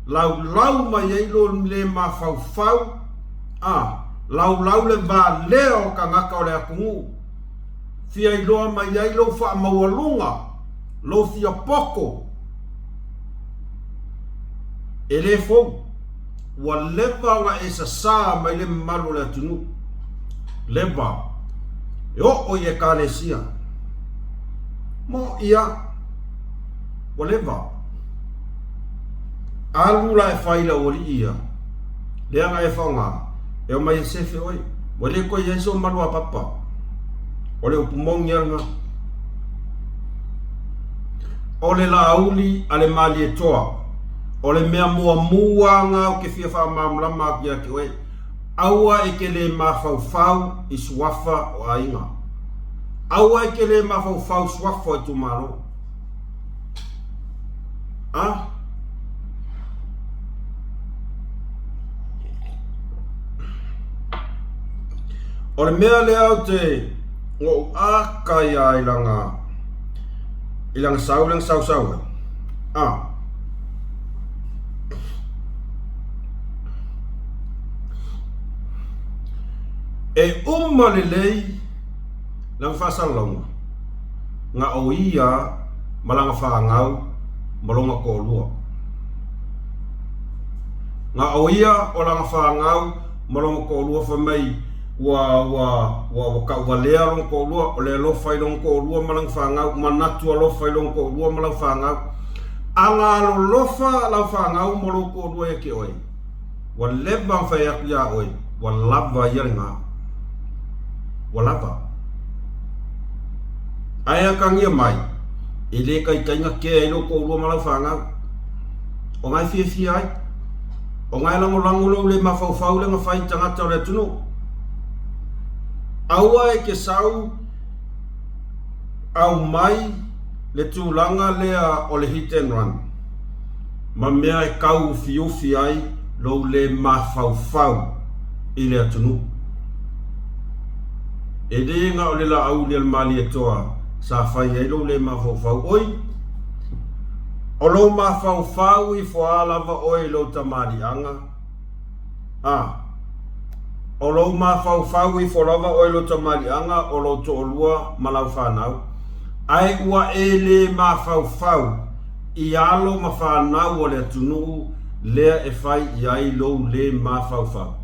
laulau mai ai lo le mafaufau, a, laulau le valea o tagata o le atunuu. Fia iloa mai ai lou faamaualuga, lou fia poto. E le fou. Ua leva ona e sasā mai le mamalu o le atunuu. Leva. E oo i Ekalesia. Moʻi a. Ua leva. Alu la e fai i lau alii ia. Leaga e faoga. E omai e sefe oe. Ua le toe i ai sou malu a papa. O le upu moni a lena. O le Laauli a le Malietoa. O le mea muamua lena ou te fia faamalamalama atu ia te oe, aua e te le mafaufau i suafa o aiga. Aua e te le mafaufau i suafa o itumalo. A? O le mea lea ou te ou aka ia i lana i lana sau lana sausau ai. A. E uma lelei lana faasalalauga na o ia ma lana fanau ma lona toalua. Na o ia o lana fanau ma lona toalua fai mai ua ua ua ua tauvalea lona toalua, o le alofa i lona toalua ma lana fanau, manatu alofa i lona toalua ma lau fanau. Ana alolofa lau fanau ma lou toalua ia te oe, ua leva ona fai atu iā oe, ua lava ia lena. Ua lava. Ae akagia mai, e le taitaiga kea ai lou toalua ma lau fanau. O na e fiafia ai. O na e lagolago lou le mafaufau le na fai i tagata o le atunuu. Aua e te sau aumai le tulaga lea o le hit and run ma mea e tau ufiufi ai lou le mafaufau i le atunuu. E le na o le Laauli a le Malietoa sa fai ai lou le mafaufau, oi, o lou mafaufau ifo a lava oe i lou tamaliiaga, a, o lou mafaufau ifo lava oe i lou tamaliiaga o lou toalua ma lau fanau, ae ua e le mafaufau i alo ma fanau o le atunuu lea e fai i ai lou le mafaufau.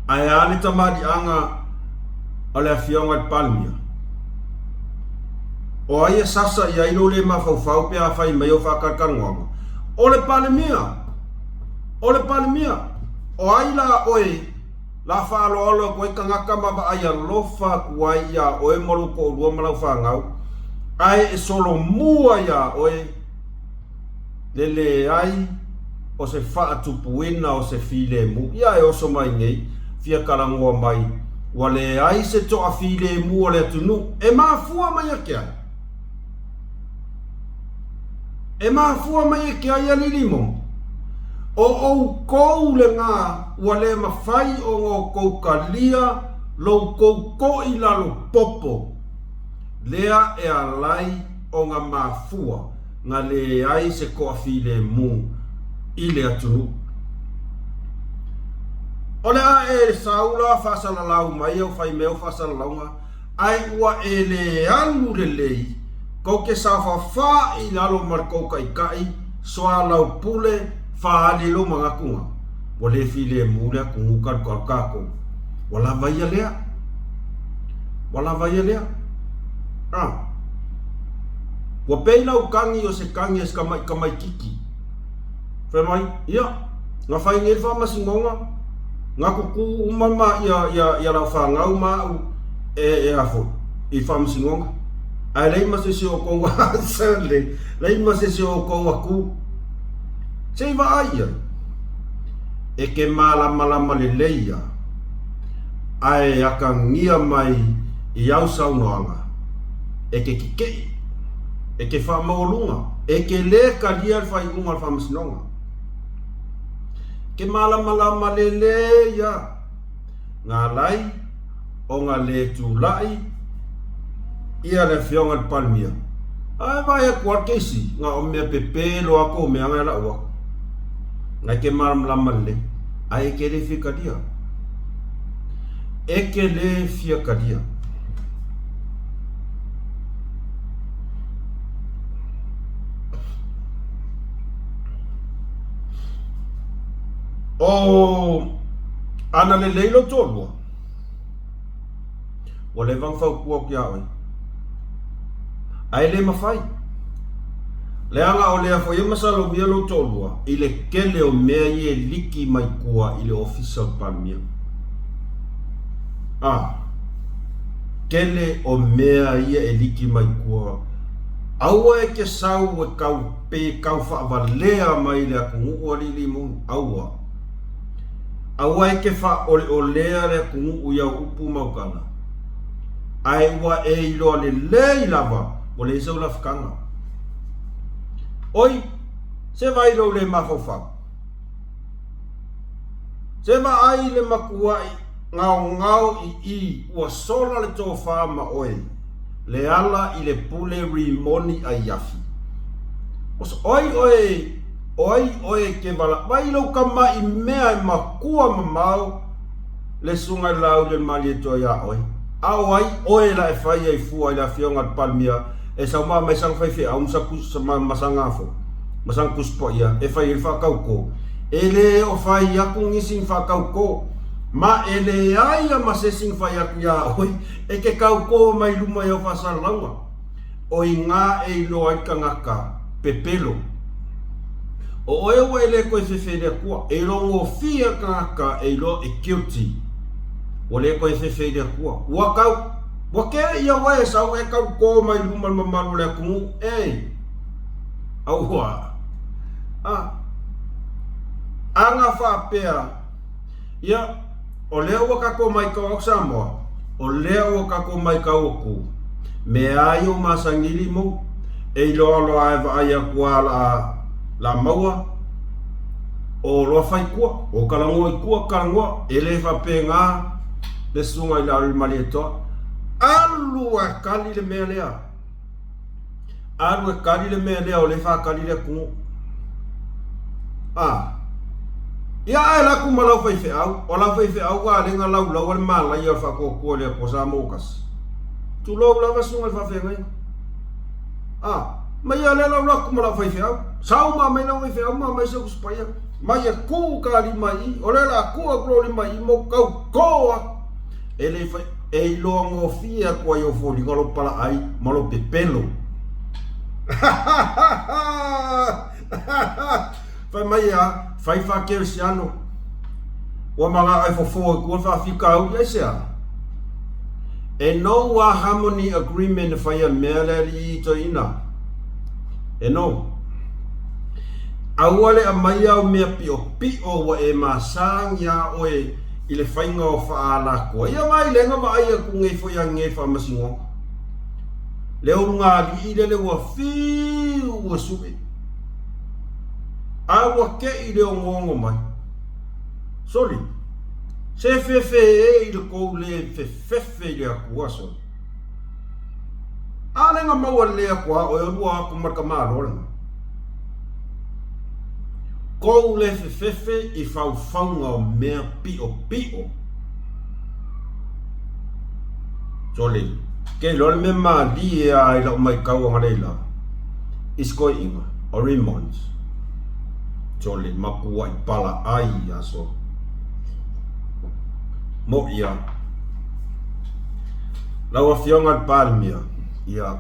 Ae a le tamaliiaga o le Afioga i le Palemia? O ai e sasa i ai lou le mafaufau pe a fai mai au faatalatalanoaga? O le Palemia! O le Palemia! O ai la oe la faaaloalo atu ai tagata ma vaai alofa atu ai iā oe ma lou toalua ma lau fanau, ae e solomua iā oe le leai o se faatupuina o se filemu. Ia e oso mai nei, fia talanoa mai, ua leai se toafilemu o le atunuu. E mafua mai e ke ai? E mafua mai e ke ai alii limo? O oukou lena ua le mafai ona oukou talia lo oukou toʻi lalo popo, lea e alai ona mafua na leai se toafilemu i le atunuu. O le a e sau la faasalalau mai au fai mea o faasalalauga, ae ua e le alu lelei, kou te saofafā i lalo ma le kou taitai, soalaupule, faaali lou manatu na, ua le filemu le atunuu talu talu tatou. Ua lava ia lea. Ua lava ia lea. A. Ua pei lau tagi o se tagi a se tamaitiki. Fai mai, ia, na fai nei le faamasinoga, na tutu uma ma ia, ia, ia lau fanau ma au e, e a foi, i faamasinoga. Ae leai ma se isi o outou a leai ma se isi o outou a tu. Se i vaai i ai. E ke malamalama lelei ia, ae akagia mai i au saunoaga, e ke kekeʻi, e ke faamaualuga, e ke lē talia le faaiuga o le Faamasinoga. Ke malamalama lelei ia nga alai ona lē tulai ia le Afioga i le Palemia, ae vaai atu lava le keisi, na o mea pepē loa tou mea na e lau atu. Na e ke malamalama lelei, ae e ke lē fia talia. E ke lē fia talia. O ana lelei lou toalua, ua leva ona fautua atu iā oe, ae le mafai. Leaga o lea foi e masalomia lou toalua i le tele o mea ia e liki mai tua i le Ofisa o le Palemia. A, tele o mea ia e liki mai tua. Aua e te sau e tau pe tau faavalea mai le atunuu alii limonu, aua. Aua e te faaoleolea le atunuu i au upu ma au tala, ae ua e iloa lelei lava ua leai sau lafutaga. Oi, se vaai lou le mafaufau. Se vaai le matuaʻi gaogao i i ua sola le tofa ma oe, le ala i le pule rimoni aiafi. Oi oe, o ai oe e ke vala, vai lou kamaʻi mea e makua mamao le susuga i le Laauli o le Malietoa iā oe. A o ai oe la e fai ai fua i le Afioga i le Palemia e sau ma mai sana faifeau ma ma sana afo, ma sana Tusi Paia e fai ai le faatautō? E le o fai aku nisi ni faatautō, ma e leai a ma se isi na fai aku iā oe e ke tautō mai luma i au faasalalauga. O iga e iloa ai le tagata pepelo. O oe ua e le toe fefe i le Atua. E iloa gofie le tagata e iloa e guilty. Ua le toe fefe i le Atua. Ua tau. Ua kē ia ua e sau e kaukō mai luma le mamalu o le atunuu, e! Aua! A, aga faapea, ia, o lea ua tatou maitau atu Samoa, o lea ua tatou maitau atu, mea ai o masani limou, e iloa loa e vaai atu a la, la maua, o loa fai tua, o talanoa i tua, talanoa, e le faapena le susuga i le Malietoa. Alu e kali le mea lea. Alu e kali le mea lea o lea e faakali le atunuu. A. Ia ae laku ma lau faifeau, o lau faifeau a lenga laulaua le malaia o le faatuatua i le Atua Samoa tasi. Tulou lava susuga i le faafeagaiga. A. Ma ia lea lau laku ma lau faifeau. Sau ma mai lau faifeau ma mai sau spaia. Mai e ku ka lima i, o lea la ku aku lou lima i mo kau ko aku. E le fai, e iloa gofie aku ai ou foliga lou palaai ma lou pepelo. Fai mai a, fai faakerisiano. Ua manao e fofo i tua le faafitauli, aisea? E nou a harmony agreement e fai a le mea lea alii toeaina. E nou. Aua le aumaia au mea piopio ua e masagi a oe i le faiga o faaalakoa. Ia vailega vaai atu nei foi a nei faamasinoga. Le ulugalii lele ua fiu ua sue. A ua te i le ogoogo mai. Soli, se fefe e i le tou le fefefe i le Atua, soli. A le na maua lelei atu a oe o lua atu ma le tamaloa lena. Kou le fefefe i faufauga o mea piopio. Soli, ke iloa le mea malie a i lau maitau analeila i se toeaina o Raymond. Soli, makuaʻi palaʻai ia soli. Moʻi a. Lau Afioga i le Palemia, ia,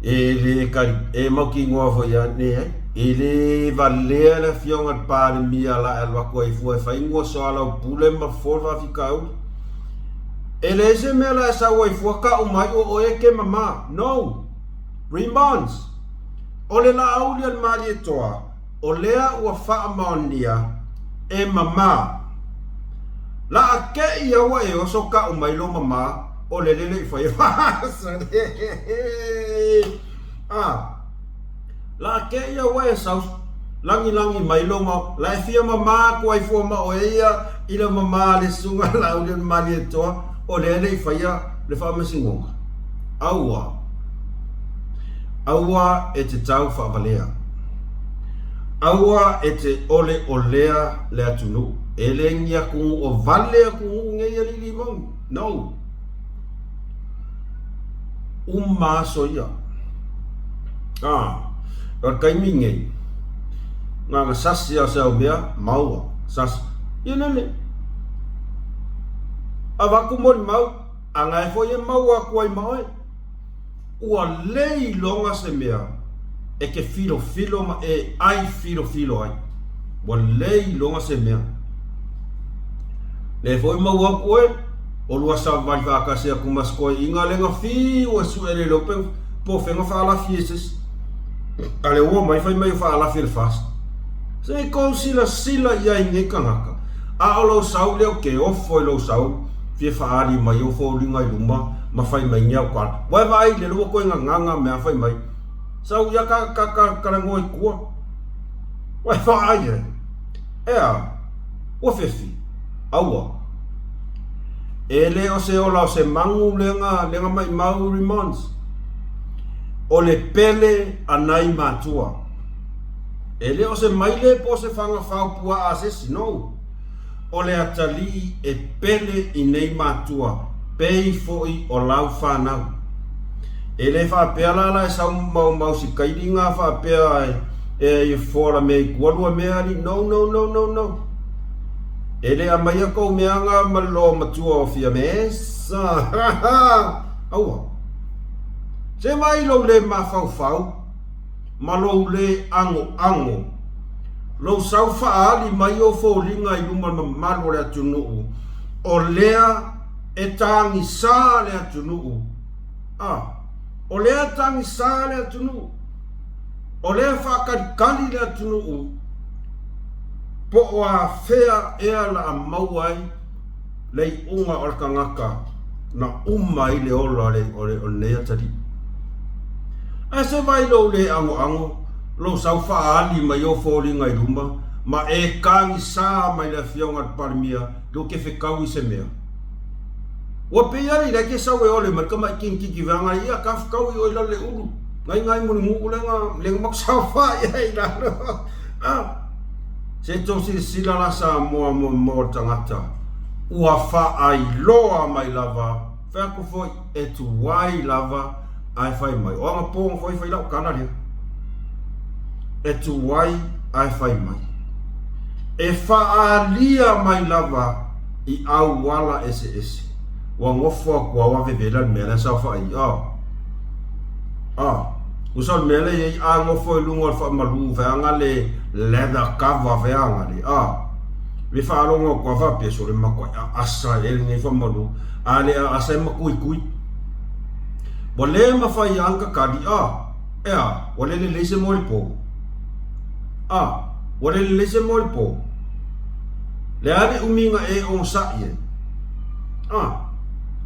e le kali, e mautinoa foi ia, leai, e le valea le Afioga i le Palemia la e alu atu ai fua e fai ni soalaupule ma fofo le faafitauli. E leai se mea la e sau ai fua tau mai o oe e te mama. No! Remonds! O le Laauli a le Malietoa, o lea ua faamaonia e mama. Laa keʻi a ua e oso kaʻu mai lo mama o le lele i fai a laa keʻi a ua e sau lagilagi mai lo ma la e fia mama aku ai fua ma oe ia i le mama le susuga Laaulialemalietoa o lea le i faia le faamasinoga. Aua. Aua e te tau faavalea. Aua e te oleolea le atunuu. E le ni atunuu o vale atunuu nei alii limoni. No. Uma aso ia. Ah, o le taimi nei, na ona sasi lava o se au mea, maua, sasi. Ia lele. Avatu molimau, ana e foi e maua atu ai ma oe. Ua le iloga se mea e te filofilo ma e ai filofilo ai. Ua le iloga se mea. Le foi maua atu oe, o lua savali faatasi atu ma se toeaiina le na fiu e sue le iloa pe po o fea na faalafi e se isi. A le ua mai fai mai o faalafi e le FAST. Se i kou silasila i ai nei tagata, a o lou sau lea ou te ofo i lou sau fia faaali mai ou foliga i luma ma fai mai ni au tala. Ua e vaai lele ua toe gagaga mea fai mai. Sau ia ka ka ka talanoa i tua. Ua e vaai e. Ea, ua fefi. Aua. E le o se ola o se magu lea na maimau Remons. O le pele a nai matua. E le o se maile po o se faga fao puaa a se isi, no. O le atalii e pele i nei matua, pei foi o lau fanau. E le faapea la la e sau maumau si kaili nga faapea e e foa la mea i tua lua mea ali, no no no no no. E le amaia kou mea nga ma le loa matua o fia mesa, ha ha, aua. Se vai lou le mafaufau. ma lou lē agoago, lou sau faaali mai ou foliga i luma o le mamalu o le atunuu, o lea. E tagisa le atunuu, a, o lea tagisa le atunuu, o lea faakalikali le atunuu, po o afea ea la a maua ai le iuga o le tagata na uma ai le ola o lenei atalii. Ae se vai lou le agoago, lou sau faaali mai ou foliga i luma, ma e tagisa mai le Afioga i le Palemia lou ke fetau i se mea. Ua pei a le ke sau e ole mai ka mai king kiki vanga ia ka fetau i oi lalo le ulu. Ngai ngai mulimu'u le nga le nga makusafa ia i lalo. Ah, se tou silasila la Samoa mo mo le tagata ua faailoa mai lava fai atu foi e tuai lava ae fai mai. O anapo foi fai lau tala lea. E tuai ae fai mai. E faaalia mai lava i auala eseese. Ua nofo atu au a vevela le mea lea saofai. Oh. Oh. Usa le mea lea i ai a nofo i luga o le faamalu feaga le leather cover feaga le. Oh. Le faalogo atu a faapea sole matua aasa e lenei faamalu a le aasa e matuitui. Ua le mafai a ona kakali a, e a, ua le lelei se moe i le po. A, ua le lelei se moe i le po. Le a le umi na e onosai ai? A,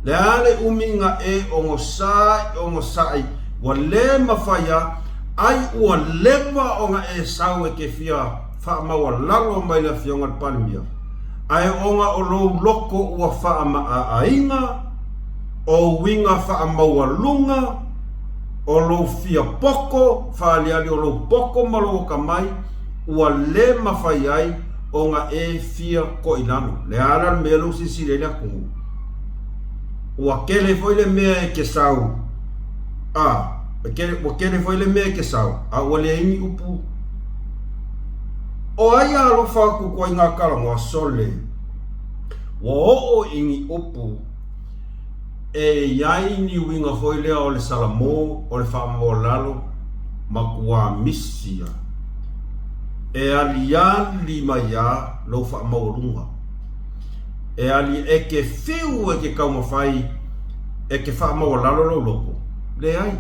le a le umi na e onosai, onosai, ua le mafai a, ai ua leva ona e sau e ke fia faamaualalo mai le Afioga i le Palemia, ae ona o lou loko ua faamaaaina, o uiga faamaualuga, o lou fia poto, faaaliali o lou poto ma lou akamai, ua le mafai ai ona e fia toilalo. Le a la le mea lea ua silasila i ai le atunuu? Ua tele foi le mea e te sau, a, ua tele foi le mea e te sau, a ua leai ni upu. O ai a alofa atu koe i ngā talanoa sole? Ua oo i ni upu e i ai ni uiga foi lea o le salamo, o le faamaualalo, matua misi a. E aliali mai a lou faamaualuga. E ali e ke whiu e ke taumafai e ke faamaualalo lou loto. Leai.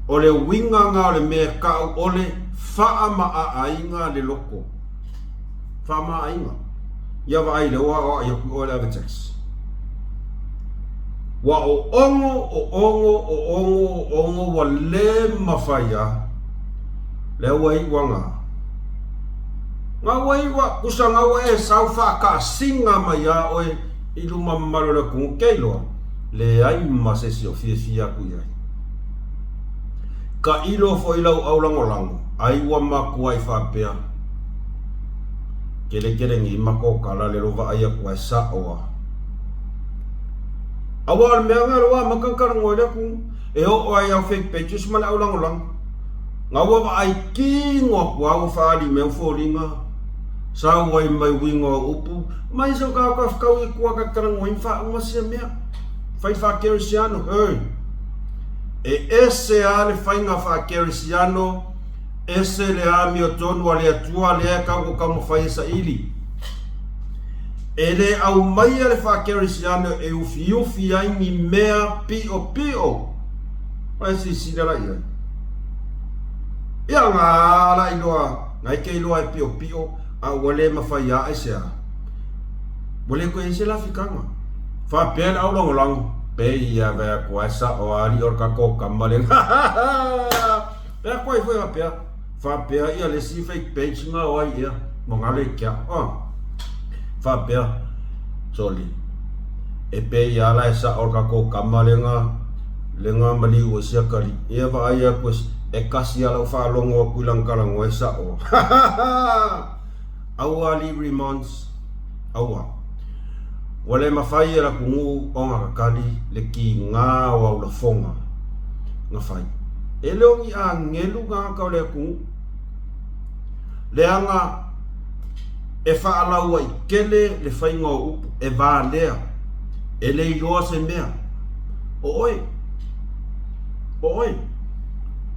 O le uiga nga o le mea e kau ole faamaaaina le loto. Faamaaiga. Ia vaai lea ua aoai atu i oe le Avitex. Ua oogo, oogo, oogo, oogo ua le mafai a. Lea ua iu aga. Nga ua iu a, kusa nga ua e sau faakaasiga mai a oe i luma mamalu o le atunuu ke iloa, leai ma se isi o fiafia atu i ai. Tailo foi lau aulagolago, ai ua matuai faapea, Kelegele nei ma kokala le lo vaai atu ae sa'o a. Aua o le mea nga lo amata ona talanoa i le atunuu, e oo ai au fake pages ma le aulagolago. Nga ua vaai kino atu a ua faaali mai au foliga, sau ai mai uiga o upu, mai sau tagata fetau i tua ta te talanoa ai ma faauma sia mea. Fai faa-kerisiano, hey! E ese a le faiga faa-kerisiano, ese le amiotonu a le Atua lea e tau taumafai e saili. E le aumaia le faa-kerisiano e ufiufi ai ni mea piopio. Vai silasila la i ai. Ia nga la iloa, ngai ke iloa e piopio, a ua le mafai a aisea. Ua le toe i ai se lafikaga. Faapea le aulagolago, pei ia vea atu ai sa'o a alii o le tatou tama le Pea atu ai foi faapea, faapea ia le isi fake page nga o ai ea, ua galo i ke a'o a. Faapea, soli, e pei a la e sa'o le tatou tama le nga, le nga maliu o isi atalii. Ia vaai atu e, e kasi a lau faalogo atu i lana talanoa e sa'o. Aua alii Remons, aua. Ua le mafai e le atunuu ona kakali le kiga o au lafoga na fai. E le o ni agelu tagata o le atunuu, leaga e faalauaitele le faiga o upu, e valea, e le iloa se mea. O oe, o oe,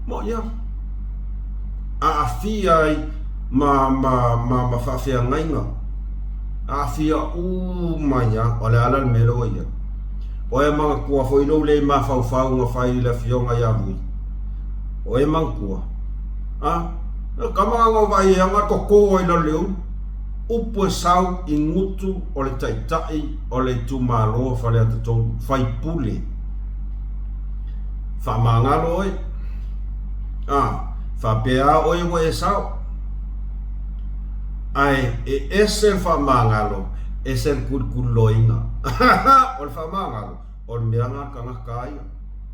moʻi a. Aafia ai ma, ma, ma, ma faafeagaiga. Aafia uma ai lava, o le a la le mea lea ua i ai? O e manatua foi lou le mafaufau na fai i le afioga ia Vui. O e manatua. A, kama na na vaai ai na toto ai lalo le ulu. Upu e sau i gutu o le taitai o le itumalo o Faleata 3, faipule. Faamagalo oe. A, faapea a oe ua e sao. Ae e ese le faamagalo, ese le kulikuliloaina. O le faamagalo, o le mea na a le tagata a ia.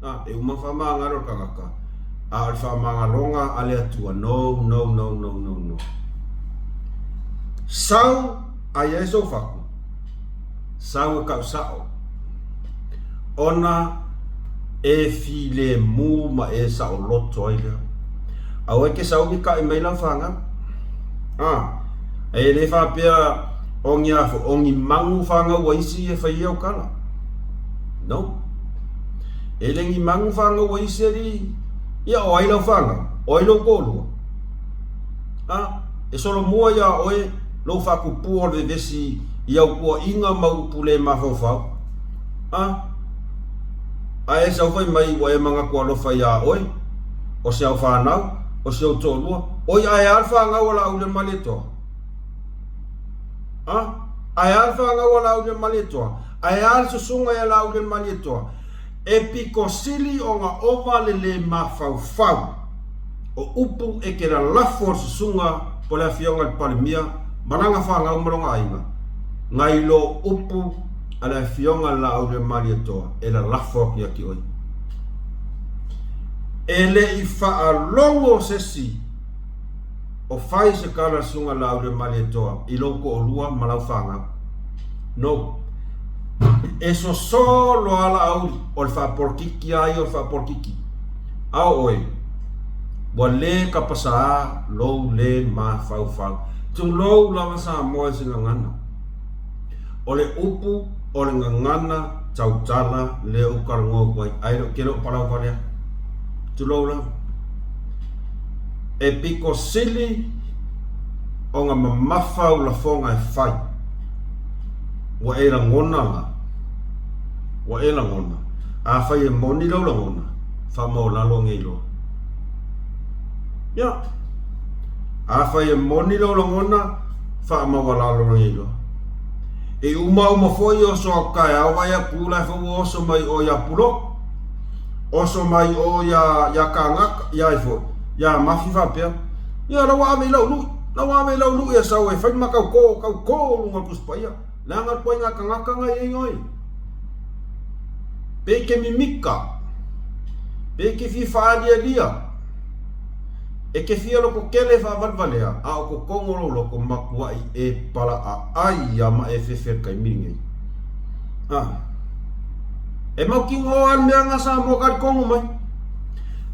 A, e uma faamagalo le tagata, a o le faamagaloga a le Atua, no, no, no, no, no, no. Sau a i ai sou fatu, sau e kau sao, ona e filemu ma e saoloto ai lea. Aua e ke sau mikaʻi mai lau fanau. A, e le faapea o ni a o ni manu fanau a isi e fai au tala. No. E le ni manu fanau a isi alii. Ia o ai lau fanau? O ai lou toalua? A, e solomua iā oe lou faatupua o le vevesi i au tuuaiga ma upu le mafaufau. A, a e sau fai mai ua e manatu alofa iā oe, o se au fanau, o si ou toalua, oi ae a le fanau a Laaulialemalietoa? A, ae a le fanau a Laaulialemalietoa? Ae a le susuga ia Laaulialemalietoa? E pito sili ona ova le le mafaufau o upu e ke lalafo a le susuga po le afioga i le Palemia ma lana fanau ma lona aiga, nai lo upu a le afioga i le Laaulialemalietoa e lalafo atu ia te oe. E le i faalogo se isi o fai se tala a le Susuga Laaulialemalietoa i lou toalua ma lau fanau. No. E sosō loa Laauli, o le faapolokiki lava ia o le faapolokiki. A o oe, ua le kapasā lou le mafaufau. Tulou lava Samoa i se gagana. O le upu o le gagana tautala lea ou talanoa atu ai, ae le o tele o palau vale atu. Tulou lava. E pito sili ona mamafa au lafoga e fai. Ua e lagona la? Ua e lagona? Afai e moni lau lagona, faamaualalo nei loa. Ia. Afai e moni lau lagona, faamaualalo nei loa. E uma uma foi oso atu taeao vaai atu la foi ua oso mai o ia Puloku, oso mai o ia ia Kagaka, ia ai foi, ia Mafi faapea, ia la ua ave i lau lui, la ua ave i lau lui e sau e fai ma kaukō, kaukō luga o le Tusi Paia. Leaga le ituaiga tagata na i ai oe. Pe ke mimika, pe ke fia faalialia, e ke fia loko kele faavalevalea, a o totonu o lou loko matuai e palaʻaʻai ia ma e fefe le taimi lenei. A. E mautinoa le mea na Samoa talitonu mai.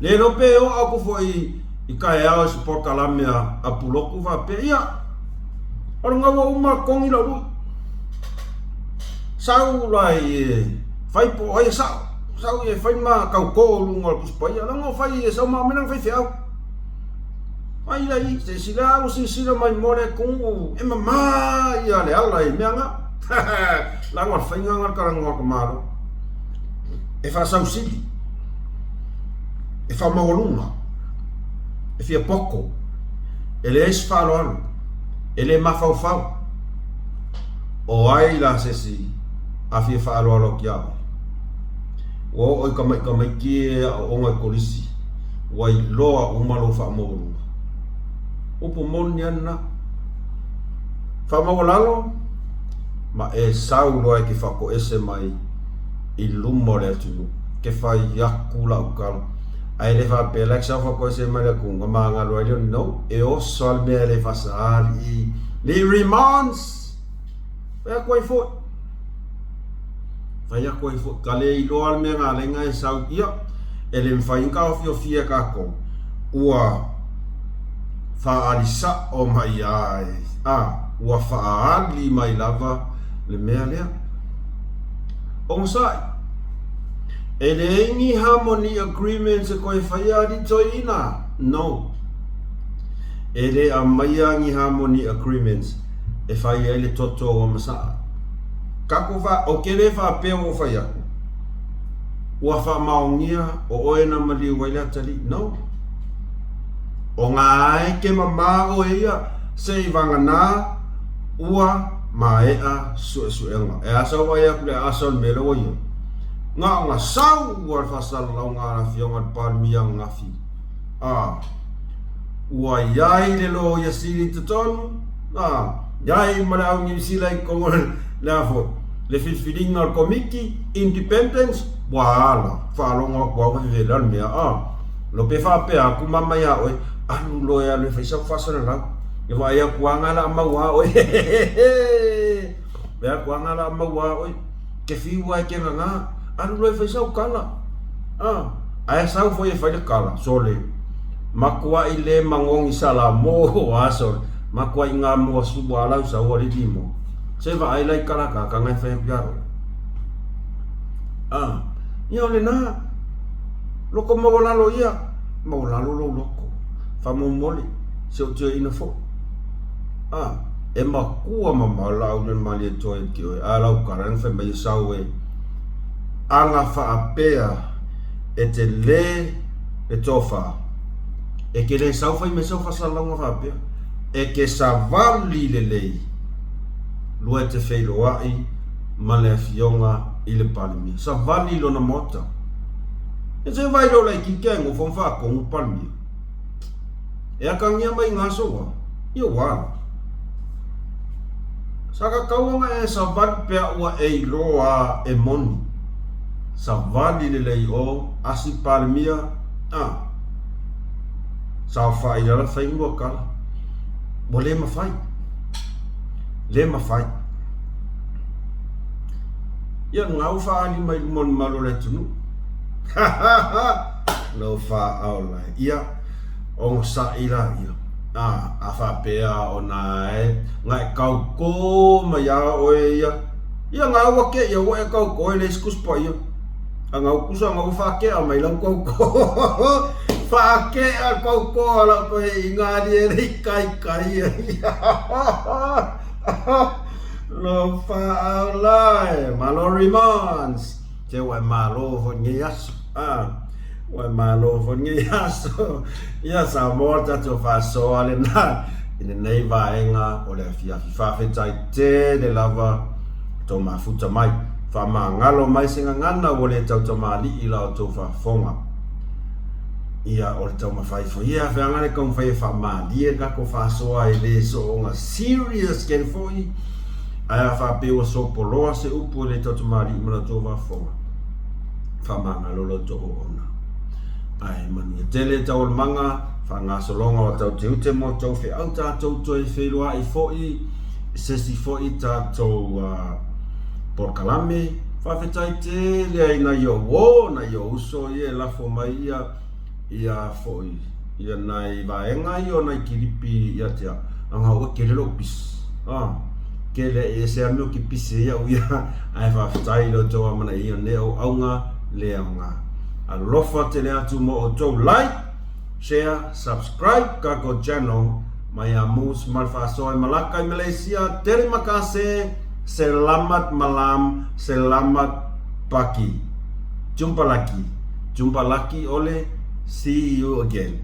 Le iloa pe oo atu foi i taeao i se polokalame a Pulotu faapea, ia, o le gaua uma togi lau lui. Sau la i fai po o ai e sao. Sau e fai ma kaukō luga o le Tusi Paia. Leaga o fai e sau ma aumai lana faifeau. Fai la i, se sila ua silasila mai mo le atunuu e mamā ia le ala i mea na. Leaga o le faiga na o le talanoa a ka Malo. E faasausili, e faamaualuga, e fia poto, e leai se faaaloalo, e le mafaufau. O ai la se isi a fia faaaloalo atu iā oe? Ua oo i kamaʻi-kamaiti e aoaoga i kolisi, ua iloa uma lou faamaualuga. Upu moni lava lena. Faamaualalo, ma e sau loa e ke faatoese mai i luma o le atunuu. Ke fai aku lau tala. Ae le faapea la ke sau faatoese mai le atunuu, na magalo ai lea o le no. E oso lava le mea e le faasali. Li remons! Fai atu ai foi. Fai atu ai foi. Ka le iloa le mea na ala ai na e sau. Ia, e le mafai ona taofiofia e tatou. Ua faaali sao mai ai. A, ua faaali mai lava le mea lea. Onosai. E leai ni harmony agreements e toe faia alii toeaina. No. E le aumaia ni harmony agreements. e fai ai le toto ua masaa. Kako fa, o ke le faapea ua fai aku, ua faamaonia o oe na maliu ai le atalii. No. O ngā e ke mamā oe ia, se i vagana ua maea suesuega. E asa ua ai aku le asa o le mea lea ua i ai. Nga o nga sau ua le faasalalauga a le Afioga i le Palemia ananafi. A. Ua i ai le Loia Sili i totonu, a, i ai ma le au Niu Sila i totonu o le a foi, le filifiliga o le Komiti, Independence, ua ala, faalogo atu au vevela le mea, a. Lo pe faapea atu mama ia oe, alu loa e alu e fai sau faasalalau, e vaai atu a nga la maua a oe, hehehehe, vaai atu a nga la maua a oe. Ke fiu ai ke nganga, alu loa e fai sau kala. A, ae sau foi e fai le kala, sole. Makuaʻi le magogi sala mo, a sole. Makuaʻi ngā moa sua lau sau a lili mo. Se vaai lai kala ka kanga e fai aku ia oe. A, ia o lena, loko maualalo ia, maualalo lou loko. Faamolemole, se o toeaina foi. A, e makua mamao laau le Malietoa ia te oe, a lau kala na fai mai e sau e aga faapea e te le le tofa, e ke le sau fai mai sau faasalalauga faapea, e ke savali lelei lua e te feiloai ma le afioga i le Palemia. Savali i lona maota. E se vai leo laitiiti ae nofo ma faatonu le Palemia. E akagia mai ngā soa, ia ua ala. Sa kakau anga e savali pea ua e iloa e moni. Savali lelei o asi Palemia, a. Saofai lala fai ngua kala. Ua le mafai. Le mafai. Ia ngau whaali mai luma o le malo le atunuu. Ha ha ha! Lau whaao lai. Ia, ogosaʻi laia, a, a faapea ona e nga e kaukō mai iā oe ia, ia nga ua keia ua e kaukō e leai se Tusi Paia. A nga ua kusa nga ua faakea mai lau kaukō. Faakea kaukō a lau koe i nga ali e lei kaikai ai. Lau whaao lai, malo Remons. Te ua e malo foi lenei aso. A, ua e malo foi lenei aso. Ia Samoa le tatou faasoa lena i lenei vaega o le afiafi. Faafetai tele lava tou mafuta mai. Faamagalo mai se gagana ua le tautamalii i la outou faafofoga. Ia, o le taumafai foi ia feaga le taumafai e faamalie le tatou faasoa e le soona serious tele foi. Ae a faapea ua sopoloa se upu e le tautamalii ma la outou faafofoga, faamagalo la outou auauna. Ae manuia tele taualumaga, faagasologa o tauteute mo tou feau tatou toe feiloai foi i se isi foi tatou polokalame. Faafetai tele ai nai ou uo, nai ou uso ia e lafo mai ia ia foi ia nai vaega ia o nai kilipi ia te au. Aga ua tele lou pisi. Ah, kele e ese ame o ke pisi ia uia. Ae faafetai i lo outou amanaia nei auauga le aoga. Alofa tele atu mo outou. Like, share, subscribe kako channel mai a Moose ma le faasoa i Malacca i Malaysia. Terima kasih. Selamat malam, selamat pagi. Jumpa lagi. Jumpa lagi oleh see you again.